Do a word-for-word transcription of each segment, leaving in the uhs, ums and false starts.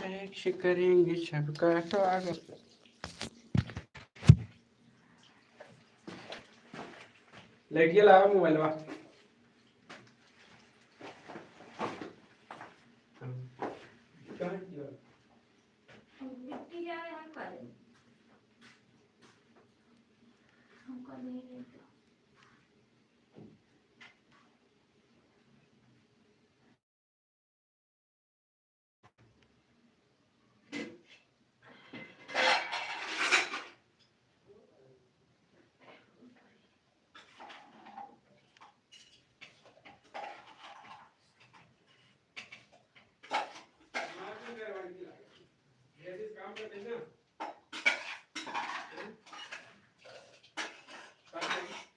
X करेंगे सबका स्वागत। लइटिया लावा मोबाइलवा।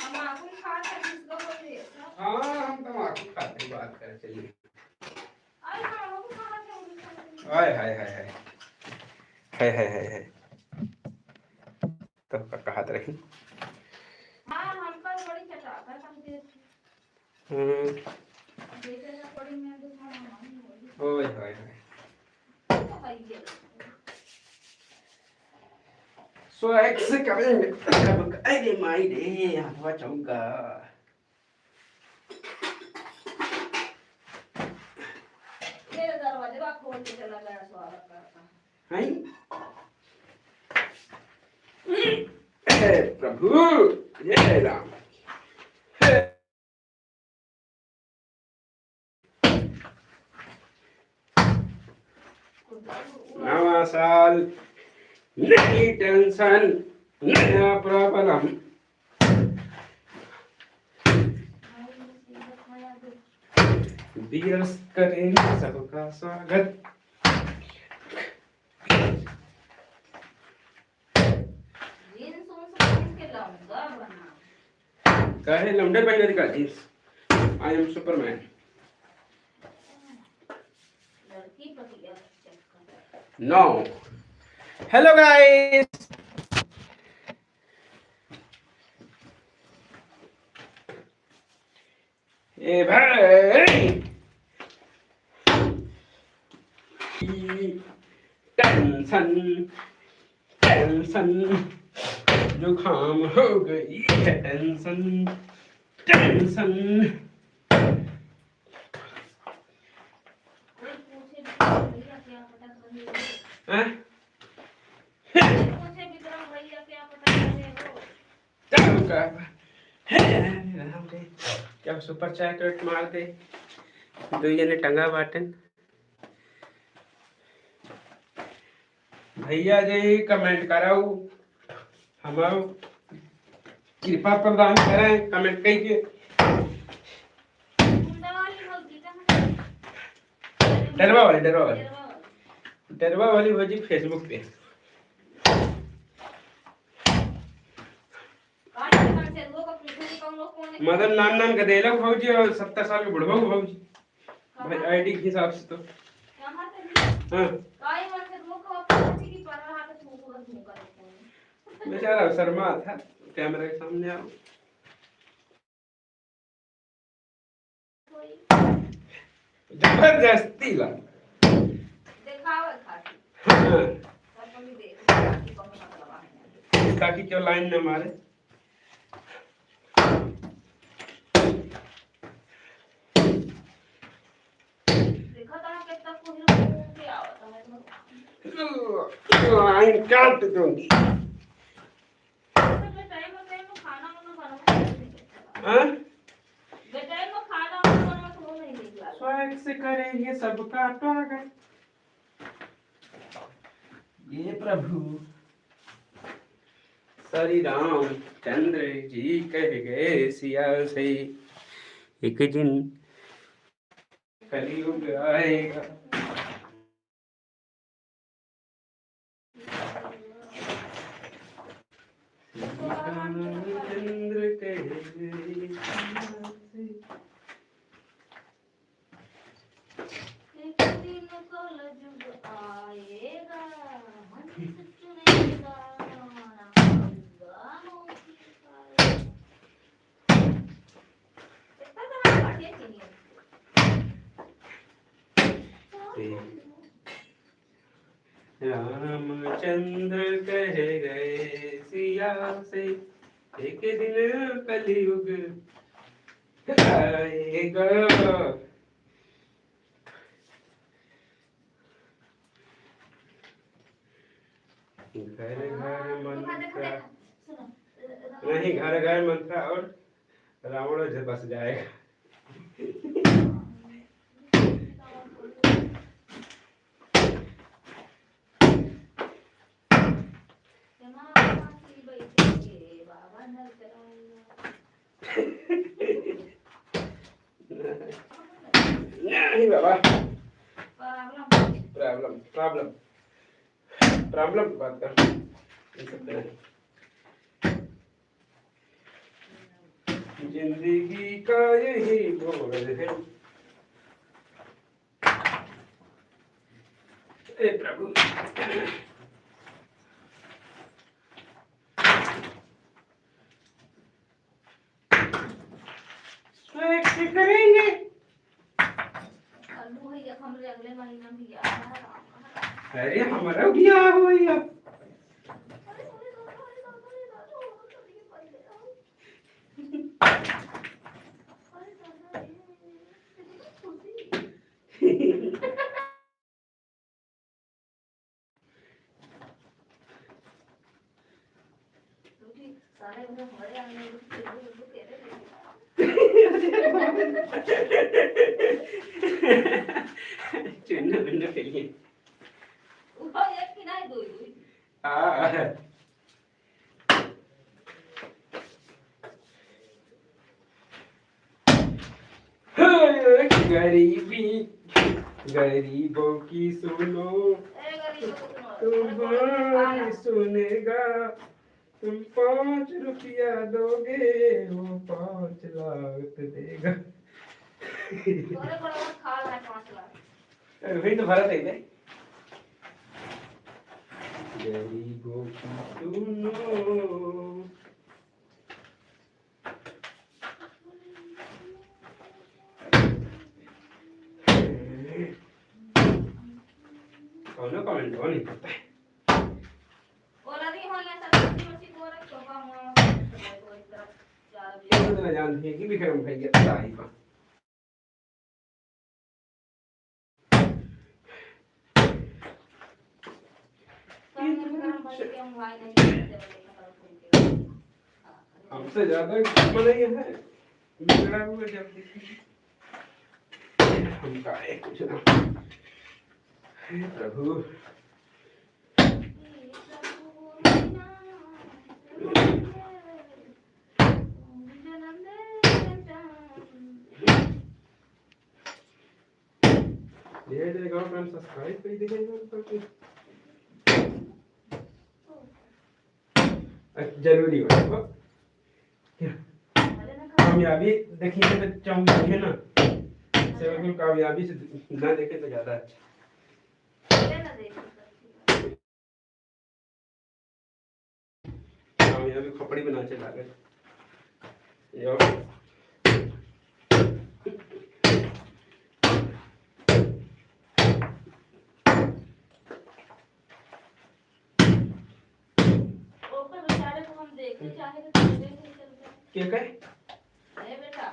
तमाकू खात है, किसको बोल रही है? हाँ, हम तमाकू खाते हैं, बात कर चलिए। अरे, हाँ, वो भी खात है, वो भी खात है। हाय, हाय, हाय, हाय। हाय, हाय, हाय, हाय। तो का कहत रही? हाँ, हमका बड़ी चटाका समझे। हम्म। ओए होए होए। सो एक्स करेंगे। अरे माई रे, हाथवा चौका। ये दरवाजे खोल के चला गया, स्वागत करता। हैं? हे प्रभु, हे राम, हे नवा साल, नई टेंशन, नया प्रॉब्लम। वियर्स करेंगे सबका स्वागत। जींस उन्स पहन के लौंडा बना। काहे लौंडे पहने का जींस? I am Superman। लड़की पतिया चक्कर। No। Hello guys। ए भाई, टेंशन, टेंशन, जुकाम हो गई है, टेंशन, टेंशन। हैं? चलो का, हे राम रे, क्या सुपर चैट वेट मार दे, दो जने टंगा बाटन। भैया जी कमेंट कराऊ, हमारो कृपा प्रदान करें कमेंट कइके। डेरवा वाली, डेरवा वाली। डेरवा वाली भौजी Facebook पे। मतलब नान नान का देलक भौजी और सत्तर साल के बुढ़वा भौजी। भाई ID के हिसाब से तो। हाँ। बेचारा शर्मा था, कैमरा के सामने आओ। जबरदस्ती ला। देखावे खातिर। हाँ। काकी क्यों लाइन न मारे? देखा था कितना कोहरा घूम के आवत है। लाइन काट दूंगी। तो बेटाई में, बेटाई में खाना वाना बनाओ। हाँ? बेटाई में खाना वाना बनाओ तो वो नहीं निकला। स्वैग से करेंगे सबका स्वागत। ये प्रभु। श्री रामचंद्र जी कह गए सिया से, एक दिन कलयुग आएगा। रामचंद्र कह गए सिया से। एक दिन कलयुग आएगा, हंस चुनेगा, राम दुर्गा मोती पाएगा। इतना तो हम पढ़े नहीं है। ठीक। रामचंद्र कह गए सिया से, एक दिन कलयुग आएगा। घर घर मंत्रा। नहीं, घर घर मंत्रा और रावण बस जाएगा। नहीं बाबा। प्रॉब्लम, प्रॉब्लम, प्रॉब्लम की बात कर। ये सब तो नहीं। जिंदगी का यही मोड़ है। ए प्रभु। स्वेट से करेंगे। अल्लू भैया, हमरे अगले महीना बियाह है। अरे, हमारा बियाह हो भैया। चुन्नू उन्नू के लिए। वो एक की नहीं, दो ही, दो ही। हाँ। गरीबी, गरीबों की सुनो, तुम्हारी सुनेगा। तुम पाँच रुपया दोगे, वो पाँच लाख देगा। तोरे बड़ा खा रहा है पाँच लाख। अरे, वही तो भरत है बे। गरीबों की सुनो। कौनो comment हो नहीं करता है। ओला दी हो या सब कुछ मर्जी को रख, तो हम ये तो जान है कि विक्रम भाई के ताई पर। हमसे ज्यादा बनाई है, बिगड़ा हुआ जब देखिए। हम का है कुछ ना। हे प्रभु। धीरे धीरे गाँव का subscribe कर दीजिए गाँव का। अच्छा, जरूरी हो। कामयाबी देखिए तो चाहूँगा, है ना? से बिल्कुल कामयाबी से ना देखे तो ज़्यादा अच्छा। हाँ, यहाँ भी खपड़ी में नाचे लागे। यो। ओकर बेचारे को हम देखे चाहे तो चल देखे चल के। के कहे? ए बेटा।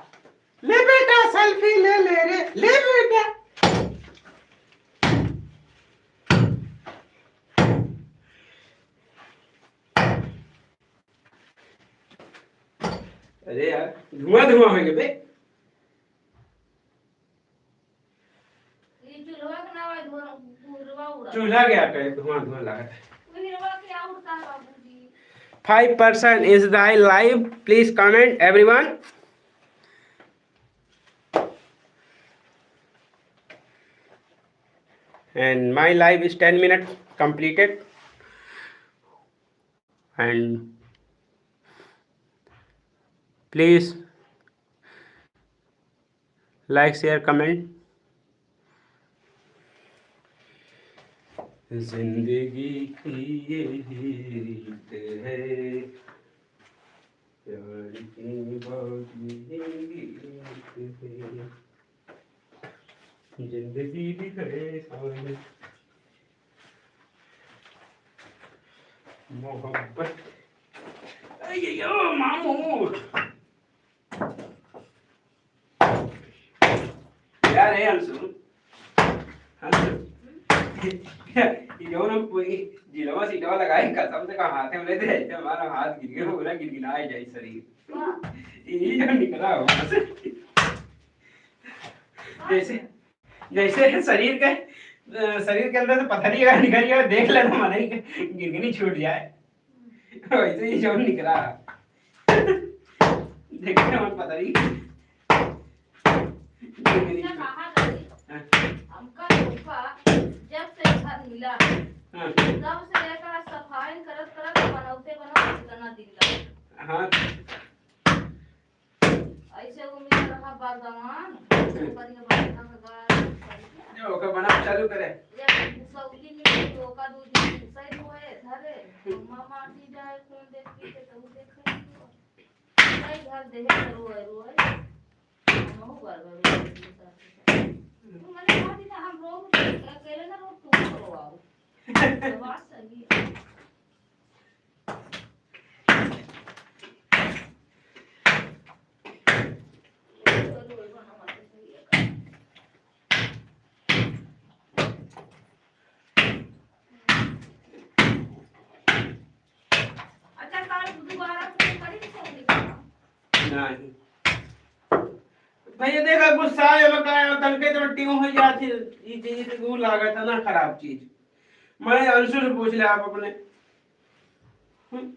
ले बेटा, selfie ले, ले रे, ले बेटा। अरे यार, धुआं धुआं होइ गए बे। ये चूल्हा के नाम है, धुआं, धुआं उड़ा। चूल्हा के आटे, धुआं धुआं लागत है। वो हिरवा क्या उड़ता है बाबूजी? Five percent is thy live, please comment everyone. And my live is ten minute completed. And please like, share, comment. जिंदगी की यही रीत है, प्यार की बात यही रीत है। जिंदगी भी है सावन। मोहब्बत। अय्यो, मामू। यार, ए अंशु। अंशु। ई जौन हम पूरी जिलवा सीटवा लगाए, कसम से कहा हाथे में लेते रहते, हमारा हाथ गिर गया, पूरा गिनगिनाए जाए शरीर। वाह। ई जो निकला हो, जैसे, जैसे शरीर के, अ, शरीर के अंदर से पथरी अगर निकल गया, देख लेना, मन ही गिनगिनी छूट जाए। वैसे ही जौन निकला। देखते हैं, पता नहीं। हमने कहा था, हाँ। हमका धोखा जब से घर मिला, हाँ। तब से लेकर सफाई करत करत बनौते बनौते कितना दिन लगा। हाँ। ऐसे वो मिल रहा बागवान, बढ़िया बढ़िया का गाल, जो ओकर बनाव चालू करे। ये भूसा उठी नहीं, तो ओका दो दिन भूसा ही धोए, धरे, तो माँ माटी जाए, कौन देख पीछे, तो वो देखे नहीं हुआ। नहीं, घर देहे, रोए, रोए। हमहू बार बार रोए, रोए, रोए। तो मैंने कहा थी ना, हम रोब, अकेले ना रोब, तुम रोआओ। तो बात सही है। अच्छा, काल दोबारा फोन करी, नहीं। भैया देखा, गुस्सा है, मैं कहा, तनके तो टीम हो जाती, ये चीज तो वो लागत है ना, खराब चीज। मैं अंशु से पूछ ले आप अपने। हम्म?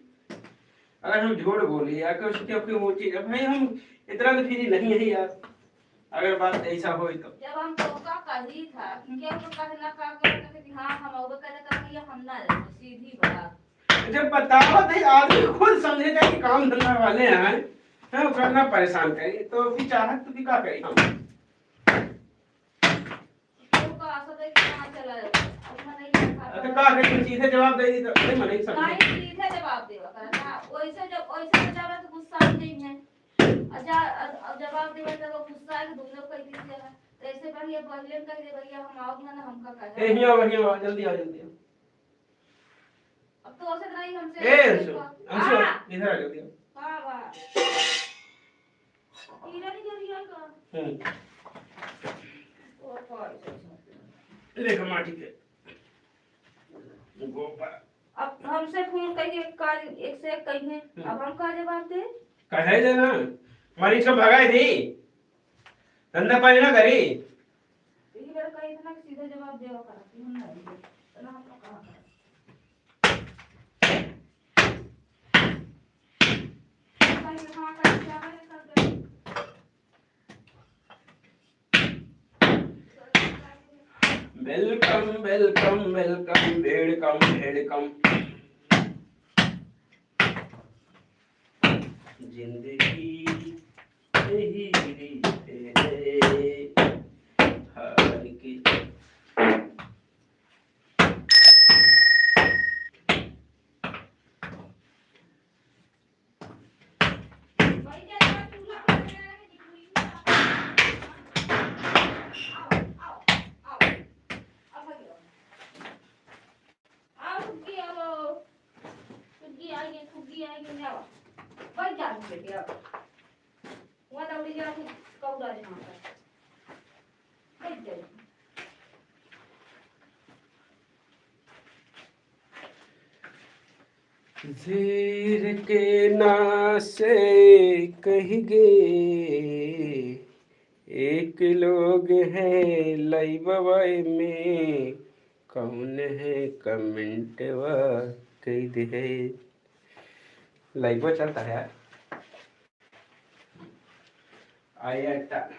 अगर हम झूठ बोली या कुछ, क्योंकि वो चीज, अब भाई हम इतना तो फ्री नहीं है यार, अगर बात ऐसा होई तो। जब हम तोका कही था कि केहू के कहे ना का, केहू के कहे कि हाँ, हम अउबे करे तो भैया हम ना जाबे, सीधी बात। जब बताओ तो आदमी खुद समझे जाए कि काम धंधा वाले हैं, हैं, ओकरा ना परेशान करी, तो फिर चाहत तो भी का करी हम? तो का आशा दे कि कहाँ चला जाए? अपना नहीं देखा अरे तो। का करी, सीधे जवाब दे दी तो, अरे, मैं नहीं समझे। नहीं, सीधे जवाब देवा करा था। वैसे जब, वैसे तो ज्यादा तो गुस्सा ही नहीं है। अच्छा, अब, अब जवाब देवे तो वो गुस्सा है कि दूसरे को कह दीजिए है। तो ऐसे बढ़िया बहले में कह दे, "भैया, हम आओ ना, ना हमका कहे।" ए, हियाँ आओ, हियाँ आओ, जल्दी आओ, जल्दी आओ। अब तो औसत रही हमसे ए, अंशु, अंशु, हाँ। इधर आ, जल्दी आओ। हाँ, वाह। हीरा नहीं जरिया का? हम्म। ओ, कौन सा? देख माटी के। गोबर। अब हमसे फोन कइके काल एक से एक कहिए, हम्म। अब हम का जवाब दे? कहे जे ना, मरीज को भगाई दी, धंधा पानी ना करी। ई लड़का इतना सीधा जवाब देवा करा कि हम ना देंगे। इतना हम लोग कहाँ करा? भाई, हाँ, कहीं क्या है, कर दे। Welcome, welcome, welcome, welcome, welcome। जिंदगी यही रीत है, हार के। आओ, फुग्गी, आओ। फुग्गी आइए, फुग्गी आइए, आओ। बैठ जा, बेटी, आओ। वहाँ दौड़ी जा, तू कौड़ा जहाँ पर। बैठ जाओ। शेर के नासे कहि गे, एक लोग है लाइववा में, कौन है कमेंटवा कहि दे है। लाइववा चलता है यार। आया टा।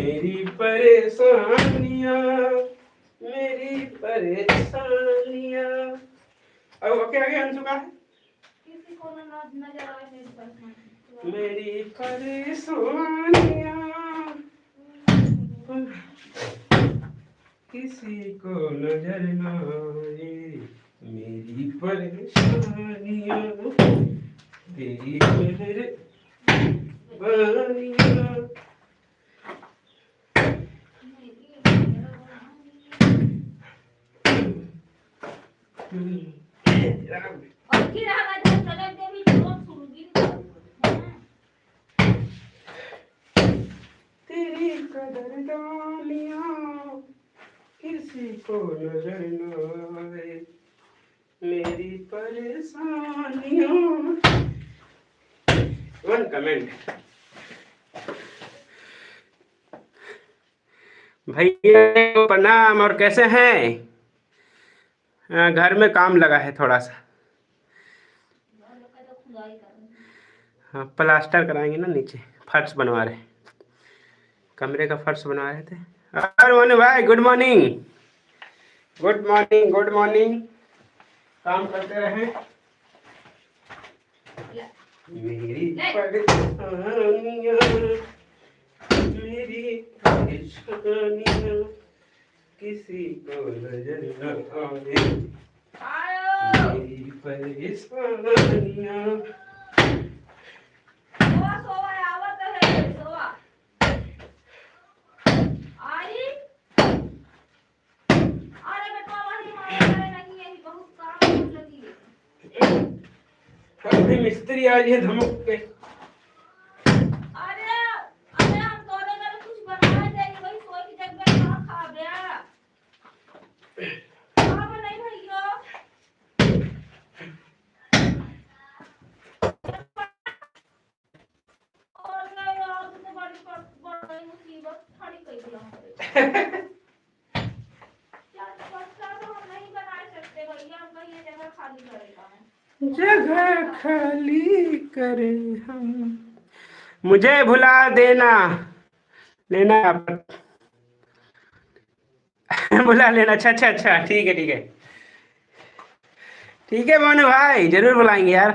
मेरी परेशानियाँ, मेरी परेशानियाँ। अब ओके, आगे अंशु का है। किसी को न, न, नजर आए मेरी परेशानी। मेरी परेशानियाँ। किसी को नजर ना आए मेरी परेशानियाँ, तेरी परेशानियाँ। तेरी कदरदानियाँ किसी को नजर न आए, मेरी परेशानियाँ। One comment। भैया को प्रणाम, और कैसे हैं? अ, घर में काम लगा है थोड़ा सा। हाँ, प्लास्टर कराएंगे ना नीचे, फर्श बनवा रहे, कमरे का फर्श बनवा रहे थे। और मोनू भाई, good morning, good morning, good morning। काम करते रहे। मेरी परेशानियाँ, मेरी परेशानियाँ, किसी को नजर न आए। आयो। मेरी परेशानियाँ। सोवा, सोवा, आवत है, सोवा। आई। अरे बेटवा, वही मारे, अरे नहीं, यही बहुत काम कर लगी है। अरे मिस्त्री आ रही है धमक के। अरे, अरे हम तोरे घर कुछ बनाए दे, वही सोई के जग में खा खा गया। खा नहीं भैया। अरे यार, तुमने बड़ी प-, बड़ी मुसीबत खड़ी कर दिया हमरे। चार पाँच साल हम नहीं बना सकते भैया, अब ये जगह खाली करेगा हम। जगह खाली करें हम। मुझे भुला देना, लेना आप। बुला लेना। अच्छा, अच्छा, अच्छा, ठीक है, ठीक है, ठीक है मोनू भाई, जरूर बुलाएंगे यार,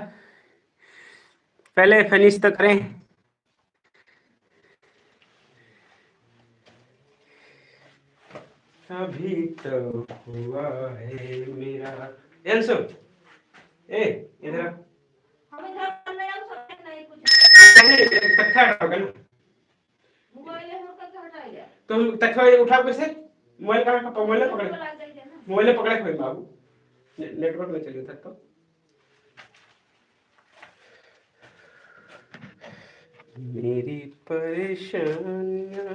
पहले फिनिश तो करें। अभी तो हुआ है मेरा। अंशु, ए, इधर आ। हम इधर नहीं, हम सब नहीं कुछ। नहीं, इकट्ठा होगा ना। मोबाइल है, हम कैसे हटाएगा? तो हम तख्ता ये उठाओ कैसे? मोबाइल कहाँ का? मोबाइल पकड़े। मोबाइल लग जाएगा ना। मोबाइल पकड़े कोई बाबू। ने-, नेटवर्क नहीं चलिए तक तो। मेरी परेशानियाँ।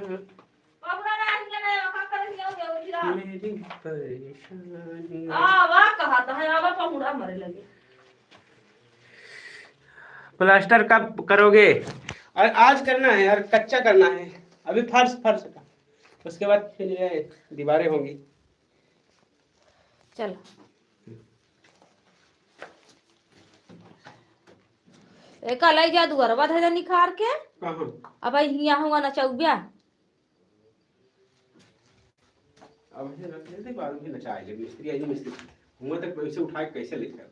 बाबू ना, ना, ना, ना, का कर दिया, हो गया, उठिला। मेरी परेशानियाँ। आ, वाह, कहा था, आवा पहुड़ा मरे लगे। प्लास्टर कब करोगे? आ-, आज करना है यार, कच्चा करना है। अभी फर्श, फर्श का, उसके बाद फिर ये दीवारें होंगी। चल, एका लई जा दुआरवा धर दे निखार के। कहाँ? अब हियाँ हुआ ना चौबिया। अब हे रख दे, बाद में नचाए ले मिस्त्री, आई मिस्त्री। हुआ तक पैसे उठा के कैसे ले जाओ?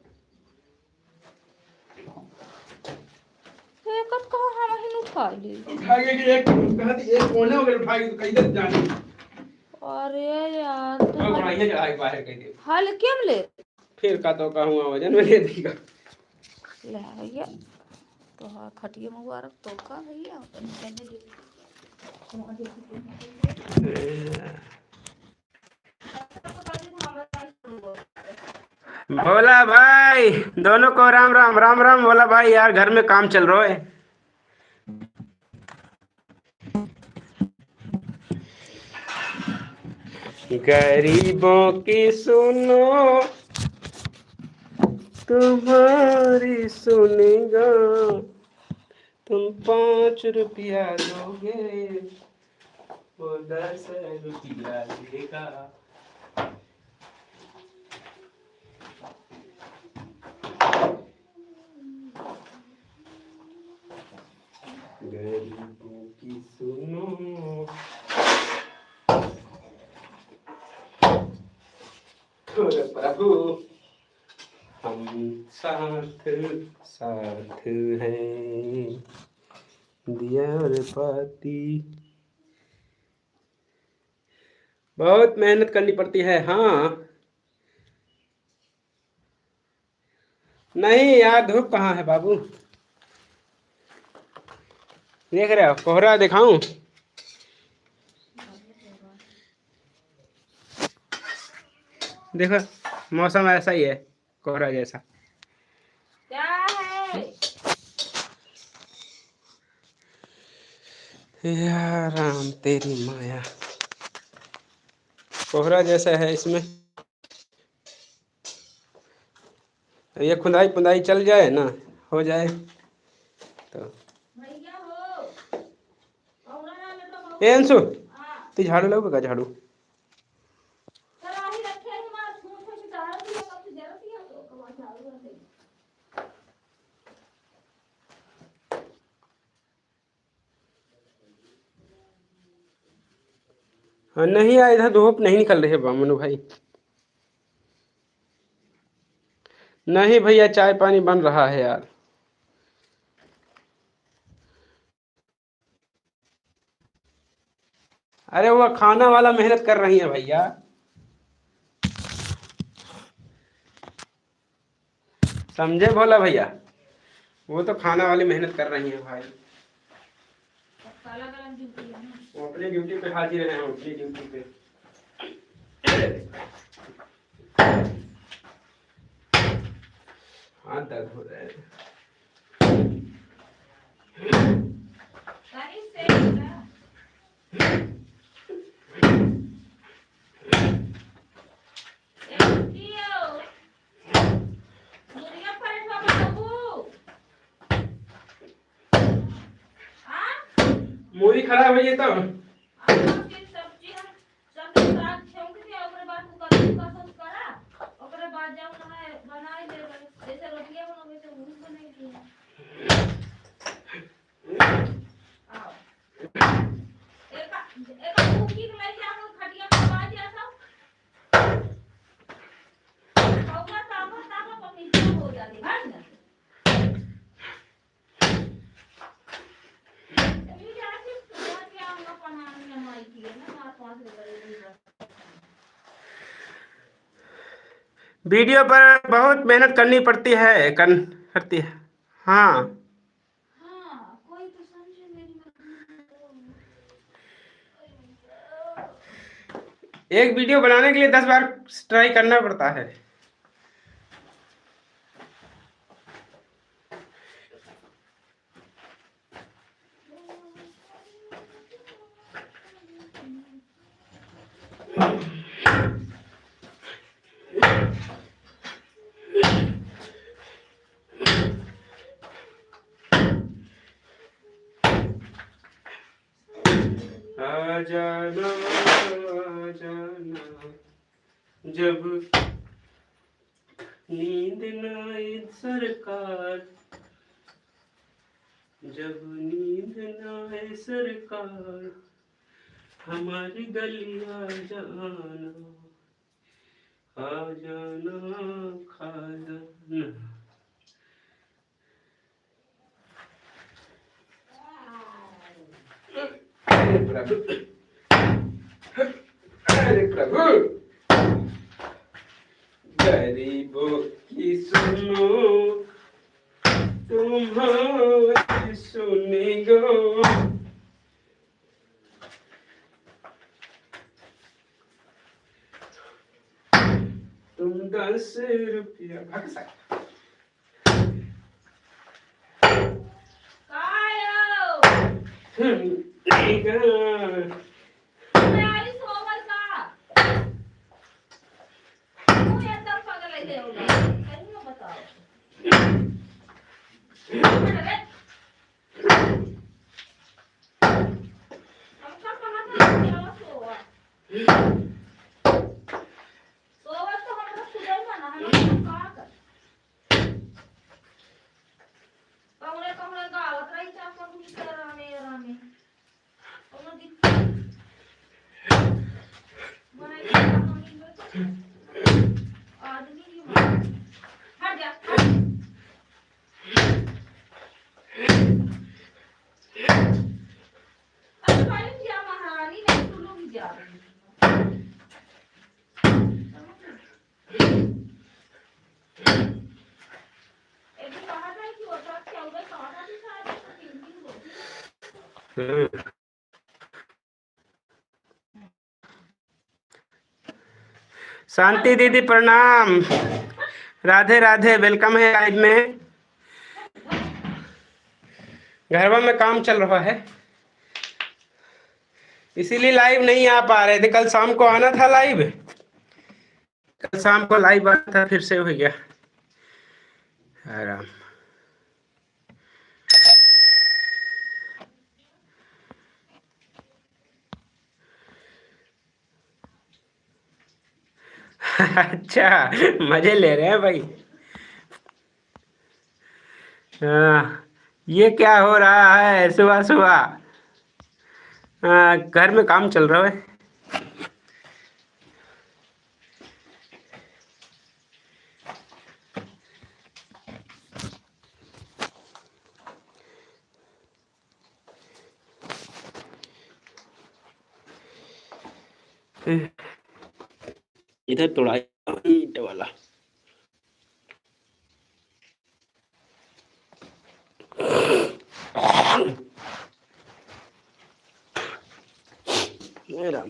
तो एक कप कहाँ हम ही उठा ले? उठा के कि एक, कहा थी एक कोने अगर उठा के तो कैसे जाने? अरे यार, तो और हल-, बढ़ाइए चढ़ाई बाहर कह दे। हल्के में ले। फिर का तो कहूँ वजन में ले देगा। ले भैया, तो हाँ, खटिया मुबारक तो का भैया, अपन कहने दे। भोला भाई, दोनों को राम राम, राम राम भोला भाई। यार, घर में काम चल रहा है। गरीबों की सुनो, तुम्हारी सुनेगा, तुम पाँच रुपया दोगे, वो दस रुपया देगा। गरीबों की सुनो, प्रभु, हम साथ साथ हैं, दिया और बाती। बहुत मेहनत करनी पड़ती है। हाँ, नहीं यार, धूप कहाँ है बाबू? देख रहे हो, कोहरा दिखाऊं? देखो, मौसम ऐसा ही है, कोहरा जैसा। क्या है? या राम तेरी माया, कोहरा जैसा है इसमें। ये खुदाई पुदाई चल जाए ना, हो जाए तो। ए अंशु, तू झाड़ू लाओ का झाड़ू? हाँ, नहीं यार, इधर धूप नहीं निकल रही है बा, मनु भाई। नहीं भैया, चाय पानी बन रहा है यार। अरे, वो खाना वाला मेहनत कर रही है भैया, समझे भोला भैया, वो तो खाना वाली मेहनत कर रही है भाई। वो अपने ड्यूटी पे हाजिर हैं, अपनी ड्यूटी पे। हाथ दर्द हो रहा है। मुड़ी खराब हो जाए तब। सब साग छौंक दिया, ओकरे बाद तू कद्दू का सौस करा, ओकरे बाद जब बनाए, बनाए ले, जैसे रोटियां बनोगे तो वही बनाई दिया। आओ। एक, एक कुकी के ले जा, वो खटिया पे बाज जा सब। पौवा तावा, तावा पपीता हो जाती, भाग ना। वीडियो पर बहुत मेहनत करनी पड़ती है, करन-, करती है। हाँ। एक वीडियो बनाने के लिए दस बार ट्राई करना पड़ता है। आ जाना, आ जाना, जब नींद ना आए सरकार, जब नींद ना आए सरकार, हमारी गली आ जाना, आ जाना, खा जाना। अरे प्रभु, अरे प्रभु, गरीबों की सुनो, तुम्हारी सुनी गो। तुम दस रुपया, भाग सकता। कायो? हम्म, ठीक है। मैं आई सोवर का। तू एकदम पगल है, होगा। कहीं ना बताओ। हमका कहाँ से लेके आवा सोवा? सोवा तो हमरा खुदे बना, हम का कर? कौने कौने गावत रही, चार सौ बीस रामे रामे। कौनो दिक्कत? बनाई के रामे। शांति दीदी प्रणाम। राधे राधे, welcome है live में। घरवा में काम चल रहा है, इसीलिए live नहीं आ पा रहे थे। कल शाम को आना था live, कल शाम को live आना था, फिर से हो गया आराम। अच्छा, मजे ले रहे हैं भाई। हाँ, ये क्या हो रहा है सुबह सुबह? हाँ, घर में काम चल रहा है। इधर तोड़ा ईंट वाला। हे राम।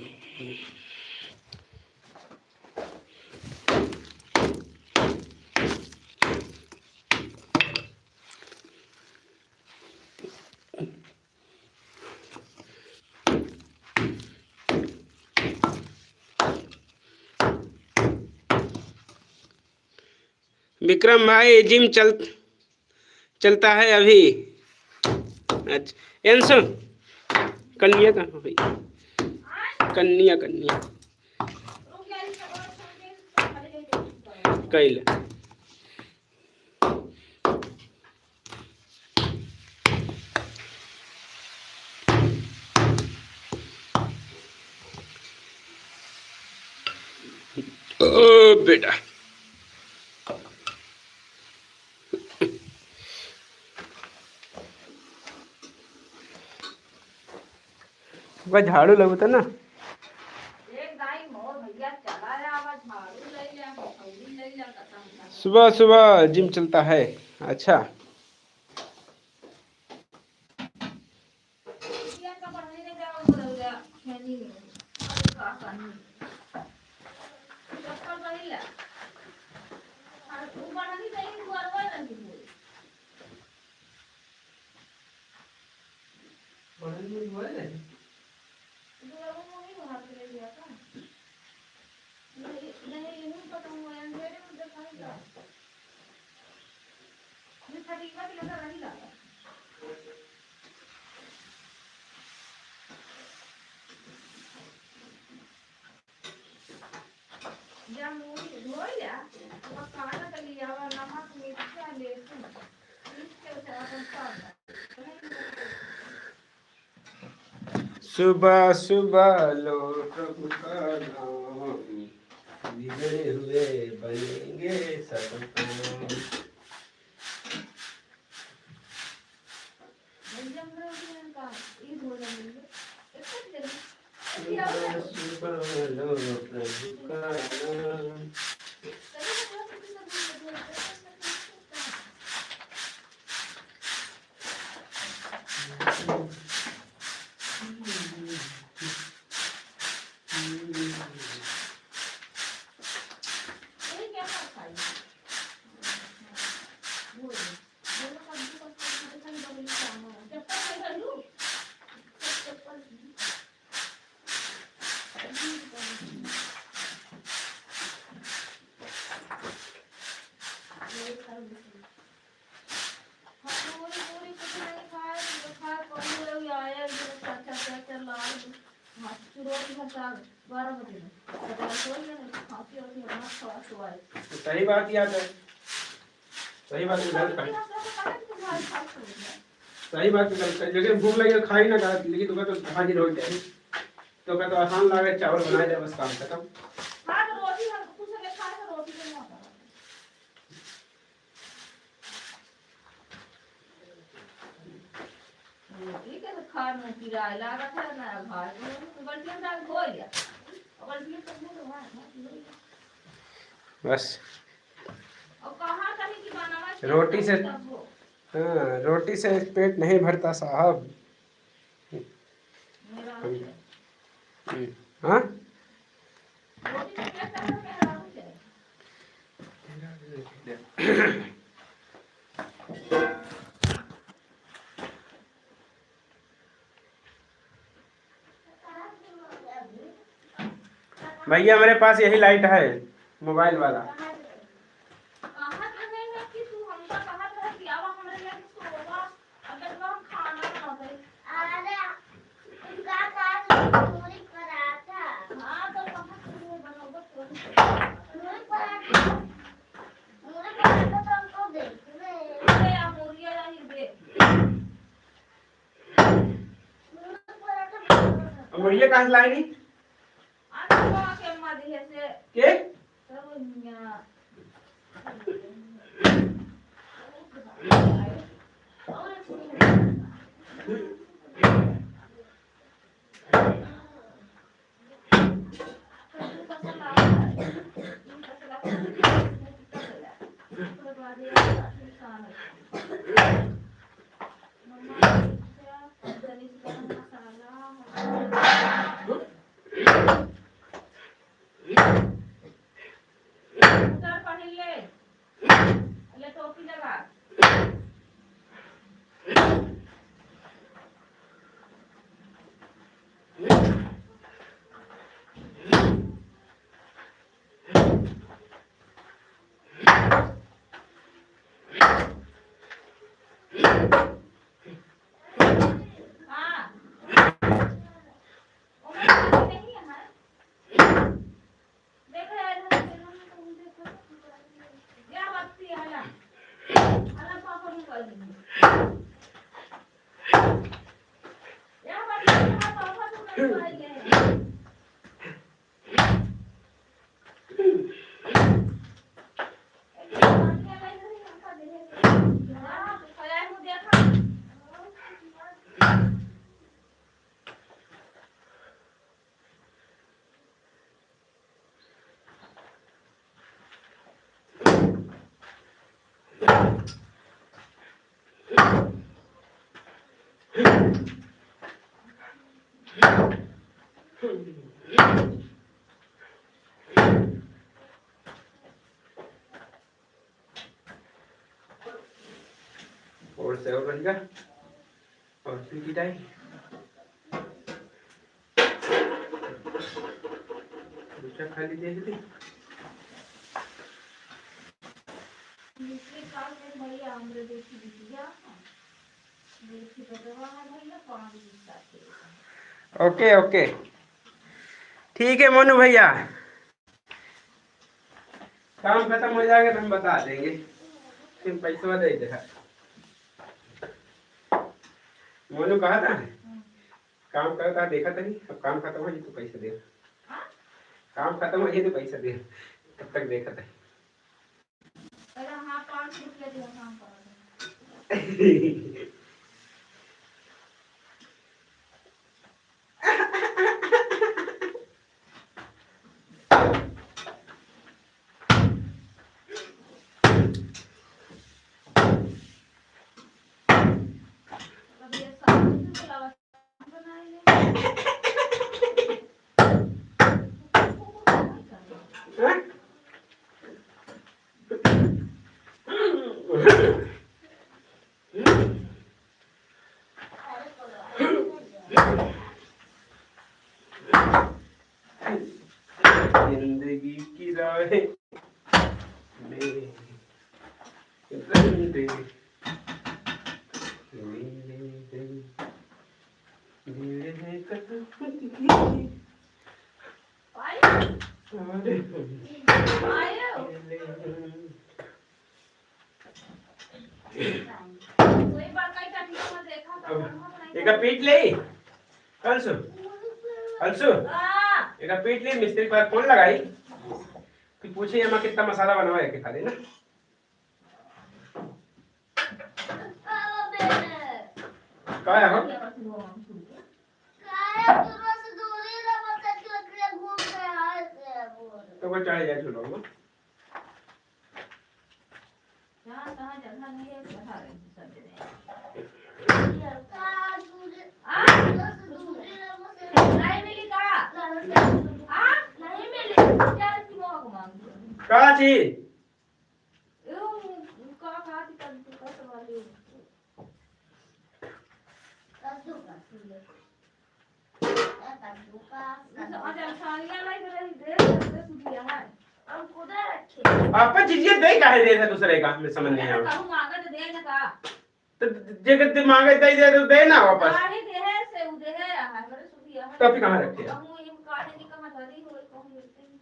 विक्रम भाई, gym चल, चलता है अभी। अच्छा, एंसो, कन्या कहाँ भाई? कन्या, कन्या। कैला। ओ बेटा। ओका झाड़ू लगता ना। सुबह सुबह gym चलता है। अच्छा। या मूड़ी धोई ला, ओकर काढ़ा के लियावा, नमक, मिर्चा, लहसुन, पीस के ओसे अपन कर ला। सुबह सुबह लो प्रभु का नाम, बिगड़े हुए बनेंगे सब काम। सही बात याद है। सही बात है, गलत खाई। सही बात है, गलत खाई। लेकिन भूख लगे खाई ना, गलत, लेकिन तुम्हें तो हाजिर हो जाए। तो का तो आसान लागे, चावल बनाए दे, बस काम खत्म। घर में किराया लागत है ना घर में, तो गलतियाँ डाल धो लिया। और गलतियाँ तो मुँह तो वहाँ, वहाँ धो लिया। बस। और कहाँ कहीं की बनावा के रोटी से, तब हो। हाँ, रोटी से पेट नहीं भरता साहब। मेरा हम्म। हाँ? भैया, मेरे पास यही लाइट है, मोबाइल वाला। अगर हम खाना बनाते। अरे, उनका साथ पूरी पराठा। हाँ, तो कहाँ से वो बनोगे? पूरी पराठा। पूरी पराठा तो हमको देख ले। अरे, यार, मुर्गिया नहीं दे। पूरी पराठा बनोगे। अब मुर्गिया कहाँ से लाएगी? के? स्वेटर पहिन ले, ले टोपी लगा। हाँ। ओमे पानी नहीं है। और सेव बन गया। और पीटी टाइम। दूसरा खाली देख ली। पिछले साल में भैया हमरे देखी बिटिया, देखी बेटवा है भैया, पाँच दिन का थे। ओके, ओके। ठीक है मोनू भैया। काम खत्म हो जाएगा तो हम बता देंगे, फिर पैसवा दे दे। मोनू कहा था, काम करता देखा था नहीं, अब काम खत्म हो जाए तो पैसा दे। काम खत्म हो जाए तो पैसा दे, तब तक देखा था। अरे हाँ, पाँच रुपया दिया काम करा था। जिंदगी की राहें में रहने दे, मेरे दिल, मेरे कदम की। अरे, अब एका पीट ले। अलसु, अलसु, एका पीट ले, मिस्त्री पर फोन लगाई कि पूछे एमा कितना मसाला बनवा है के खाली ना। का है हो? तो वो चढ़ जाए, छोड़ो। जहाँ तहाँ जगह नहीं है, चढ़ा रही है सब जगह। आ? नहीं मिली का? आ? नहीं मिली। क्या की माँ को मांग? का चीज? ए, वो, वो का, का थी कद्दू का सवाल है। कद्दू का फूल। ए, कद्दू का, कद्दू अच्छा, का। सानिया लाई के रही दे, दे सुधिया है। हम खुदा रखे। आपन चीजिया दे काहे दे है दूसरे का, हमें समझ नहीं आवा। कहूँ मांगे तो दे ना का। तो जे के दे मांगे दे दे तो दे ना वापस। काहे दे है से उ दे है, यहाँ पर सुधिया है। तो अभी कहाँ रखे हैं? कहूँ ये काहे नहीं कहाँ धरी हो, कहूँ मिलते नहीं।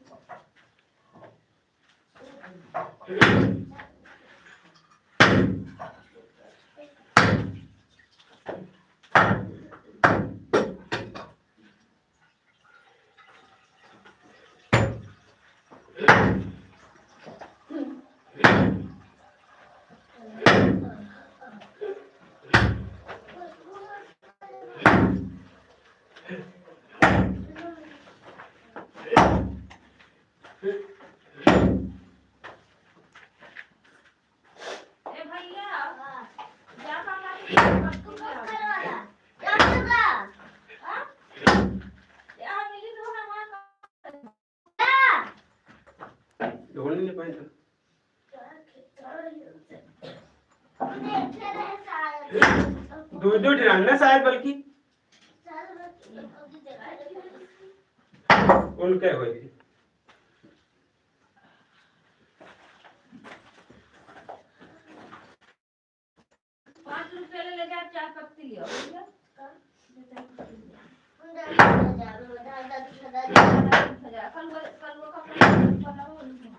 ए भैया, जा पापा के पत्तू ले आओ। हाँ? ए, हाँ, मिली तो हमार ढोल नहीं पाए तो। दो, दो ठे रहना शायद बल्कि। उनके होई। पाँच रुपया ले, ले जा, चाय पत्ती लिया, बुझलिया? कल वो, कल वो का बनाओ, उनके।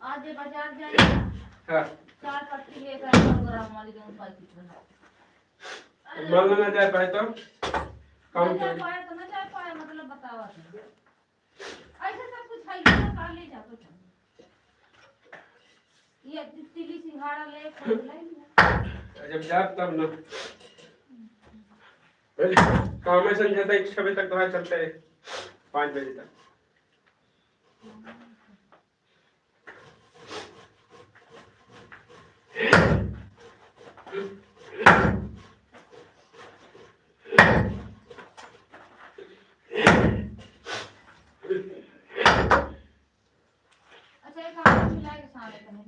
आज ये बाजार जाएगा। हाँ। चार पत्ती लेकर आएगा, गरम वाली जो पाई की। मान लो ना जाए पाए तो काम ना जाए कर। पाए तो ना जाए पाए, मतलब बतावा तो। ऐसे सब कुछ है, ये तो काल ले जातो था। ये तिली सिंघाड़ा ले, ले लिया। जब जाब तब ना। काम है संजय, तो छः बजे तक तो है, चलते हैं पाँच बजे तक। अच्छा, एक हाथ मिला के सारे कहे ना।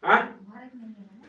हाँ? भारत में नहीं है ना?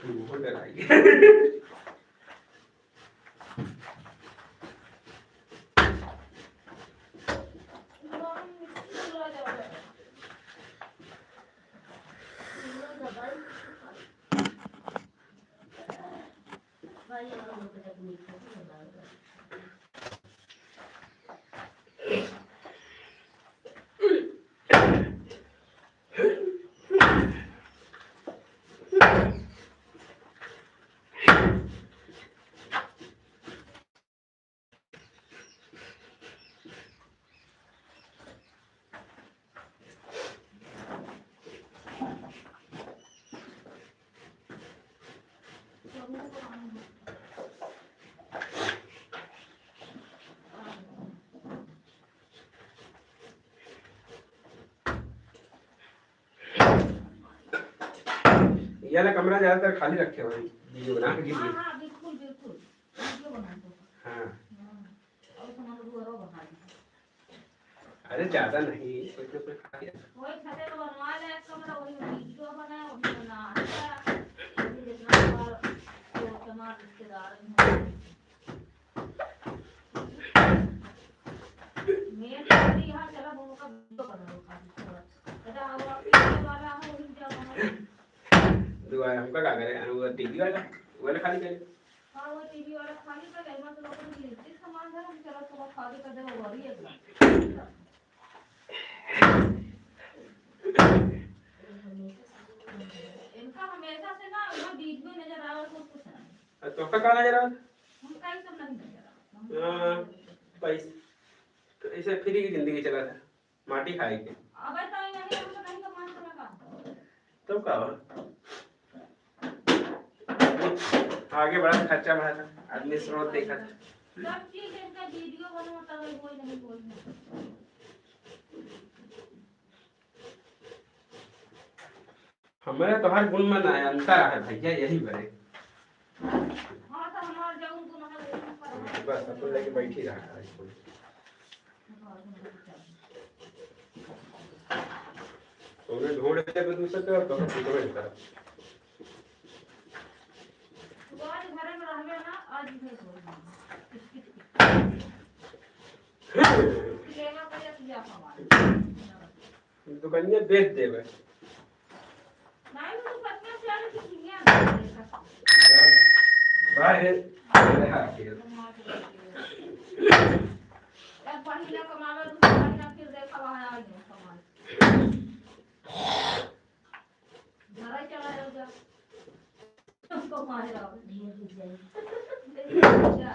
वो डराई। ये वाला कमरा ज्यादातर खाली रखे हुए हैं, वीडियो बनाने के लिए। हाँ, हाँ, बिल्कुल, बिल्कुल। वीडियो बनाते हैं। हाँ। हाँ। और सामान तो और बढ़ा दीजिए। अरे, ज्यादा नहीं, कोई तो कोई खा गया। वही छते तो बनवा ले एक कमरा, वही वीडियो बनाए, वही बना, अच्छा, वही जितना हमारा दोस्त, हमारे रिश्तेदार हैं। मेन तो अभी यहाँ चला, वो का वीडियो बना लो खाली थोड़ा। अच्छा, अब आप पीछे वाला हो, वही जाओ, वहाँ। दुआ, हमका का करे? वो टीवी वाला, वो वाला खाली करे। हाँ, वो टीवी वाला खाली कर दे, मतलब, अपन जिस सामान है, हम चलो, थोड़ा खाली कर दे, वो वही है। इनका हमेशा से ना, ना बीच में नजर आवे, कुछ, कुछ नहीं। अब तो का नजर आवे? हमका ही सब नहीं नजर आवे। हाँ, पैस-, तो ऐसे फ्री की जिंदगी चला था। माटी खाए के। अबे तो नहीं, हम तो नहीं कमान कर लगा। तो का बा? आगे बढ़ा, खर्चा बढ़ा था, आदमी स्रोत देखा था। सब चीज इनका वीडियो बनाता है, कोई नहीं, कोई नहीं। हमारा तोहार गुण में ना है, अंतर है भैया, यही बड़े। हाँ, तो हमार जौन गुण है, वही हम करबे। बस, अपन लेके बैठी रहा है। तोने ढूंढ के दूसरे के और तोने सीखबे नहीं करा। तू आज घरे में रहबे ना, आज इधर सोई। लेना पड़े तो जा हमारे। दुकनिया बेच देबे। नहीं, वो तो पटना से आने की दुनिया में देखा। बाहर है, बाहर है, हाँ, ठीक है। एक महीना कमावे, दूसरा महीना फिर देखा, वहाँ आ गया कमाल। घरे चला जाओ जा। हमको मारे रहो। ढेर हो जाए। पूजा,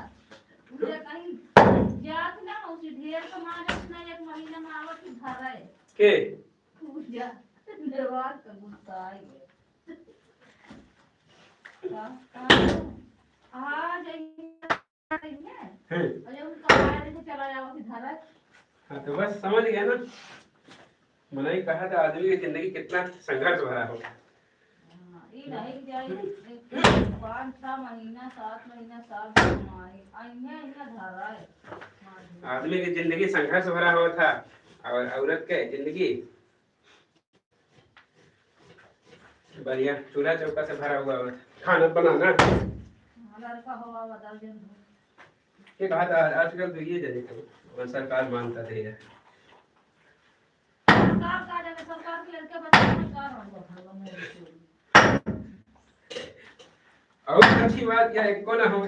पूजा कहीं जात ना हो, उसे ढेर कमा लेत ना, एक महीना में आवत ही घर है। के? पूजा, देवार का गुस्सा आ गया। का, का? आ जाइए। हैं। अरे, उनका मार के चला जाओ, फिर धरा। हाँ, तो बस समझ गया ना। मनई कहा था, आदमी की जिंदगी कितना संघर्ष भरा हो। हाँ, ये रह जाए, एक पाँच, छह महीना, सात महीना, साल भर मारे, आ, इन्हें, इन्हें धरा है। आदमी की जिंदगी संघर्ष भरा हुआ था, और औरत के जिंदगी बढ़िया चूल्हा चौका से भरा हुआ है। खाना बनाना। हाँ, लड़का हुआ बदल दिन भर। ये कहा था, आजकल तो ये जने तो सरकार मानता थे यार। सरकार का जने, सरकार के लड़के बच्चे सरकार हम लोग भगवान में। और अच्छी बात क्या है, कौन हो?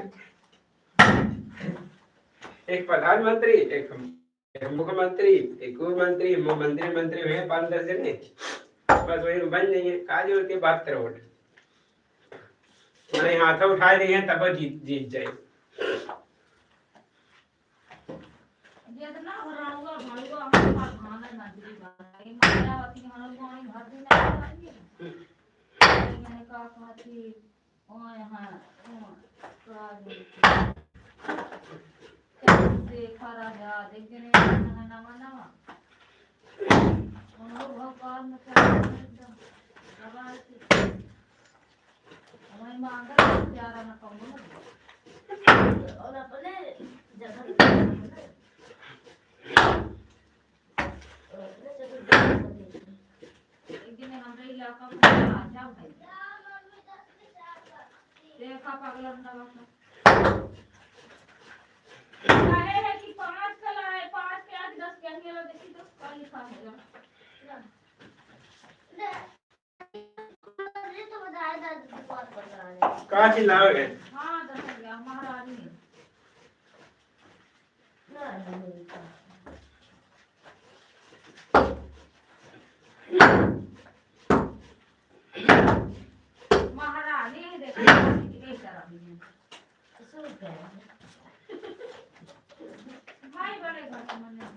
एक प्रधानमंत्री, एक हम एक मुख्यमंत्री, एक उप मंत्री, म-, मंत्री, मंत्री हुए पाँच दस जने, बस वही बन जाइए। का जरूरत है बात करो वोट? माने हाथ उठाए रही है तब जीत, जीत जाए। जितना हो रणुआ, भणुआ, हमारे पास भाना ना जुड़ी बात। ये मायावती हमारे गाँव में भर दिन आ रही है। मैंने कहा, कहा कि ओए हाँ, ओए, का बोलते हैं? देखा राजा, देख जने नवा, नवा, नवा। उनको भगवान में क्या एकदम दबा के। हमारे मांगल में प्यारा ना कहूँ ना। और अपने जगह पे अपने। अब जा, जा भाई। देखा पागल अंडा बा। काहे है कि पाँच का लाए, पाँच के आज दस के अंडे ला, देखी तो का लिखा है। का चिल्लावे? हाँ, दस रुपया, महारानी। महारानी, देखो, यही तरह है। भाई बड़े घर का मन नहीं।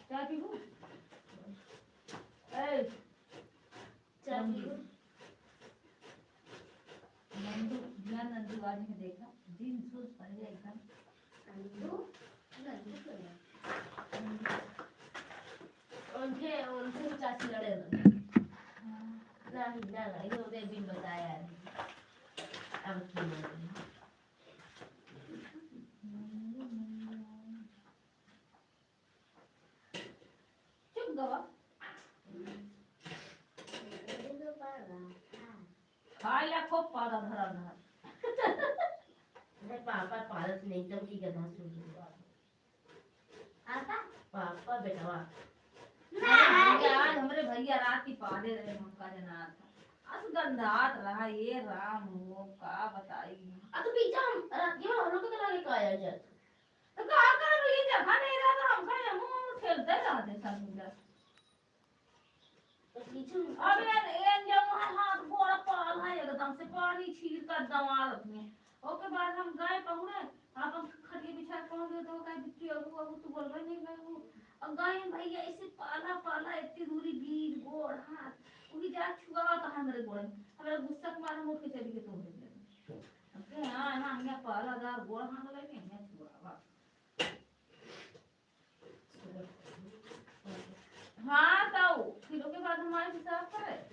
चाय पीबू? ए, चाय पीबू? नंदू, बिना नंदू आदमी के देखा, दिन सूरज पड़ जाए एकदम। नंदू? नंदू कौन है? उनके, उनके चाची लड़े रहे। हाँ। नहीं, ना लड़े, वो दे दिन बताया है। अब की लड़े? चुप गवा। खाइला खूब पादा धरा धरा। अरे पापा पालत नहीं, एकदम की गधा सुन रही है। पापा? पापा बेटवा। अरे भैया, आज हमरे भैया रात की पादे रहे, हमका जनात। अस गंधात रहा, ये राम हो, का बताई। आ तो पीछे हम रात के हम लोग के लगे का आया जात। तो का करब, ये जगह नहीं रहा तो हम कहे, हम खेलते रहते सब मिलकर। तो पीछे अब यार, एन जो वहाँ हाथ गोड़ पाल है, एकदम से पानी छीर कर दवालत में। ओके बाद हम गए पहुने, अपन खटिया बिछा के पहुँच गए, तो कहे, "बिट्टी, अबू, अबू, तू बोलबे नहीं गए हो।" अब गए हम भैया, ऐसे पाला, पाला, इतनी दूरी बीज, गोड़, हाथ, उही जा छुआ तो हमरे गोड़ में। हमरा गुस्सा के मारे हम उठ के चली गई, तो हो गया। अब के, हाँ, हाँ, हम यहाँ पाला दार गोड़ हाथ लगे, यहाँ छुआ, वाह। हाँ, तो फिर ओके बाद हमारे हिसाब करे,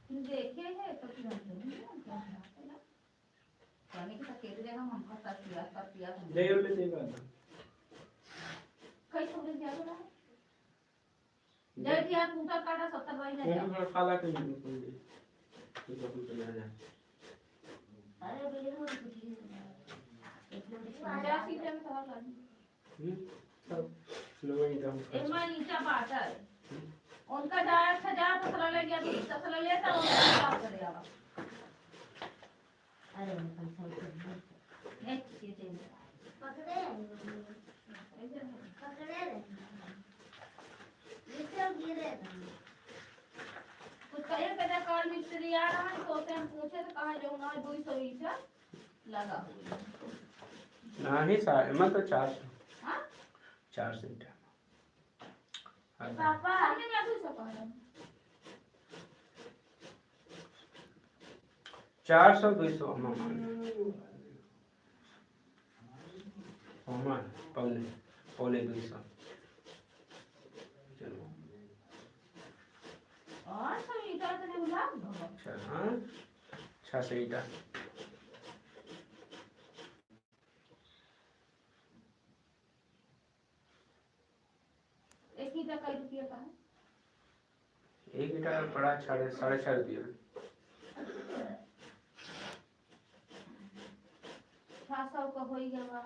फिर देखे है, तो फिर हम चलेंगे, हम क्या हिसाब करे? पानी के सकेत जगह हम हमका सर पिया, सर पिया, हम ले ले, ले ले। कई छोड़ दिया तो ना? जय दिया, टूटा काटा सत्तर बाई ना ये जा। तो थोड़ा काला के नहीं, नहीं, नहीं। ये तो कुछ ना जाए। अरे, बेटे, वो कुछ नहीं। एक मिनट। पचास सीटें में तो और लागी। हम्म, सब लोग एकदम एमा ईंटा बाटल। हम्म। उनका जाए, अच्छा, जा, तसला ले गया, तू तसला लेता, उनका हिसाब करे आवा। अरे, उनका हिसाब करे। ए, ये दे। पकड़े। पकड़े रहे। नीचे गिरे रहे। कुछ कहे के ना, काल मिस्त्री आ रहा है, तो उसे हम पूछे तो कहा, "जो ना, दुई सौ ईंटा।" लगा हुआ है। नहीं, सा-, मैं तो चार सौ। हाँ? चार सौ ईंटा। हाँ। पापा, हमने क्या दुई सौ कहा था? चार सौ, दुई सौ, मामा। मामा, पौने, पौने दुई सौ। चलो। और सब ईंटा तो नहीं मिला? अच्छा, हाँ। अच्छा, सही था। एक ईंटा कई रुपया का है? एक ईंटा पड़ा साढ़े, साढ़े छः रुपया। छः सौ का होई गवा।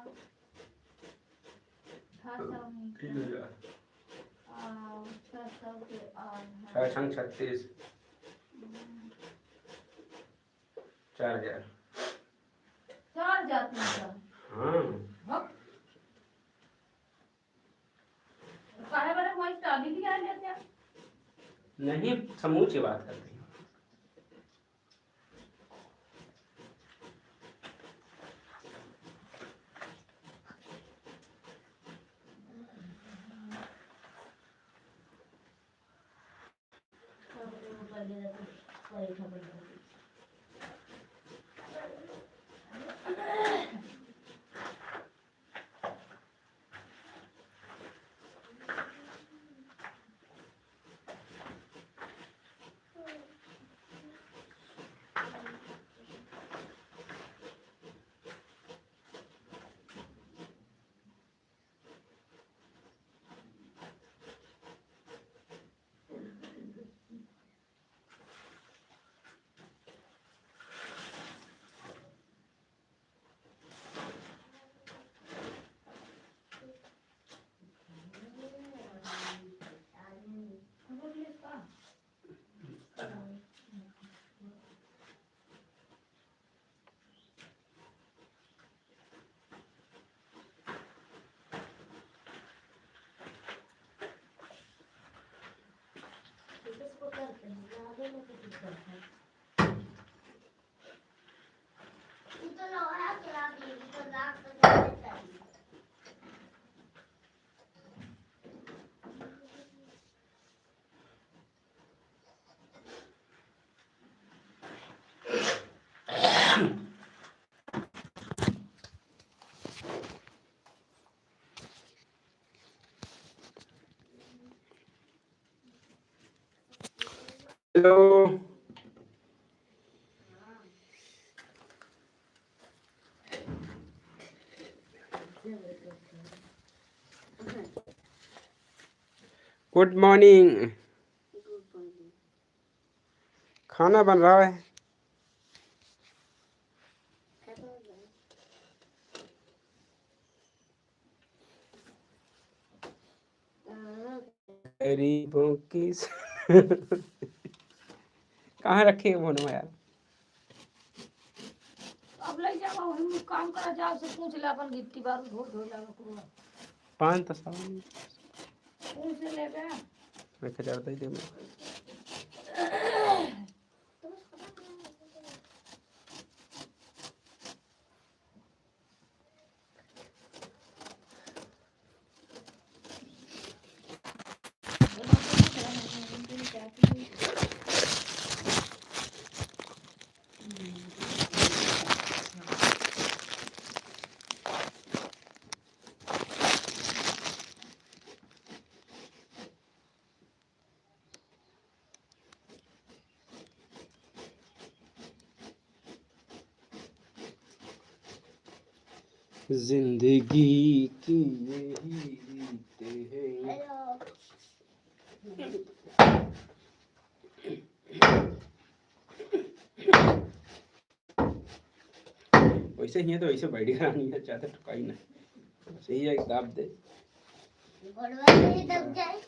छः सौ में तीन हजार। आ, छः सौ के आधा। छः छंग छत्तीस। हम्म। चार हजार। चार हजार तीन सौ। हाँ। हक। काहे बरे वही चाबी लिया है क्या? नहीं, समूह से बात करते हैं। Hello. Good morning. खाना बन रहा है। गरीबों की कहाँ रखे हैं फोन में यार? अब ले जाओ, वही काम करा जाओ, से पूछ ले अपन गिट्टी बालू धो धो जाओ पूरा। पाँच तो सामान। पूछ ले बे। मैं खजार दे दे मैं। जिंदगी की यही रीत है। वैसे ही है तो वैसे बैठी रहनी है, ज्यादा ठुकाई ना, वैसे ही एक दाब दे। गोड़वा से ही दब जाए।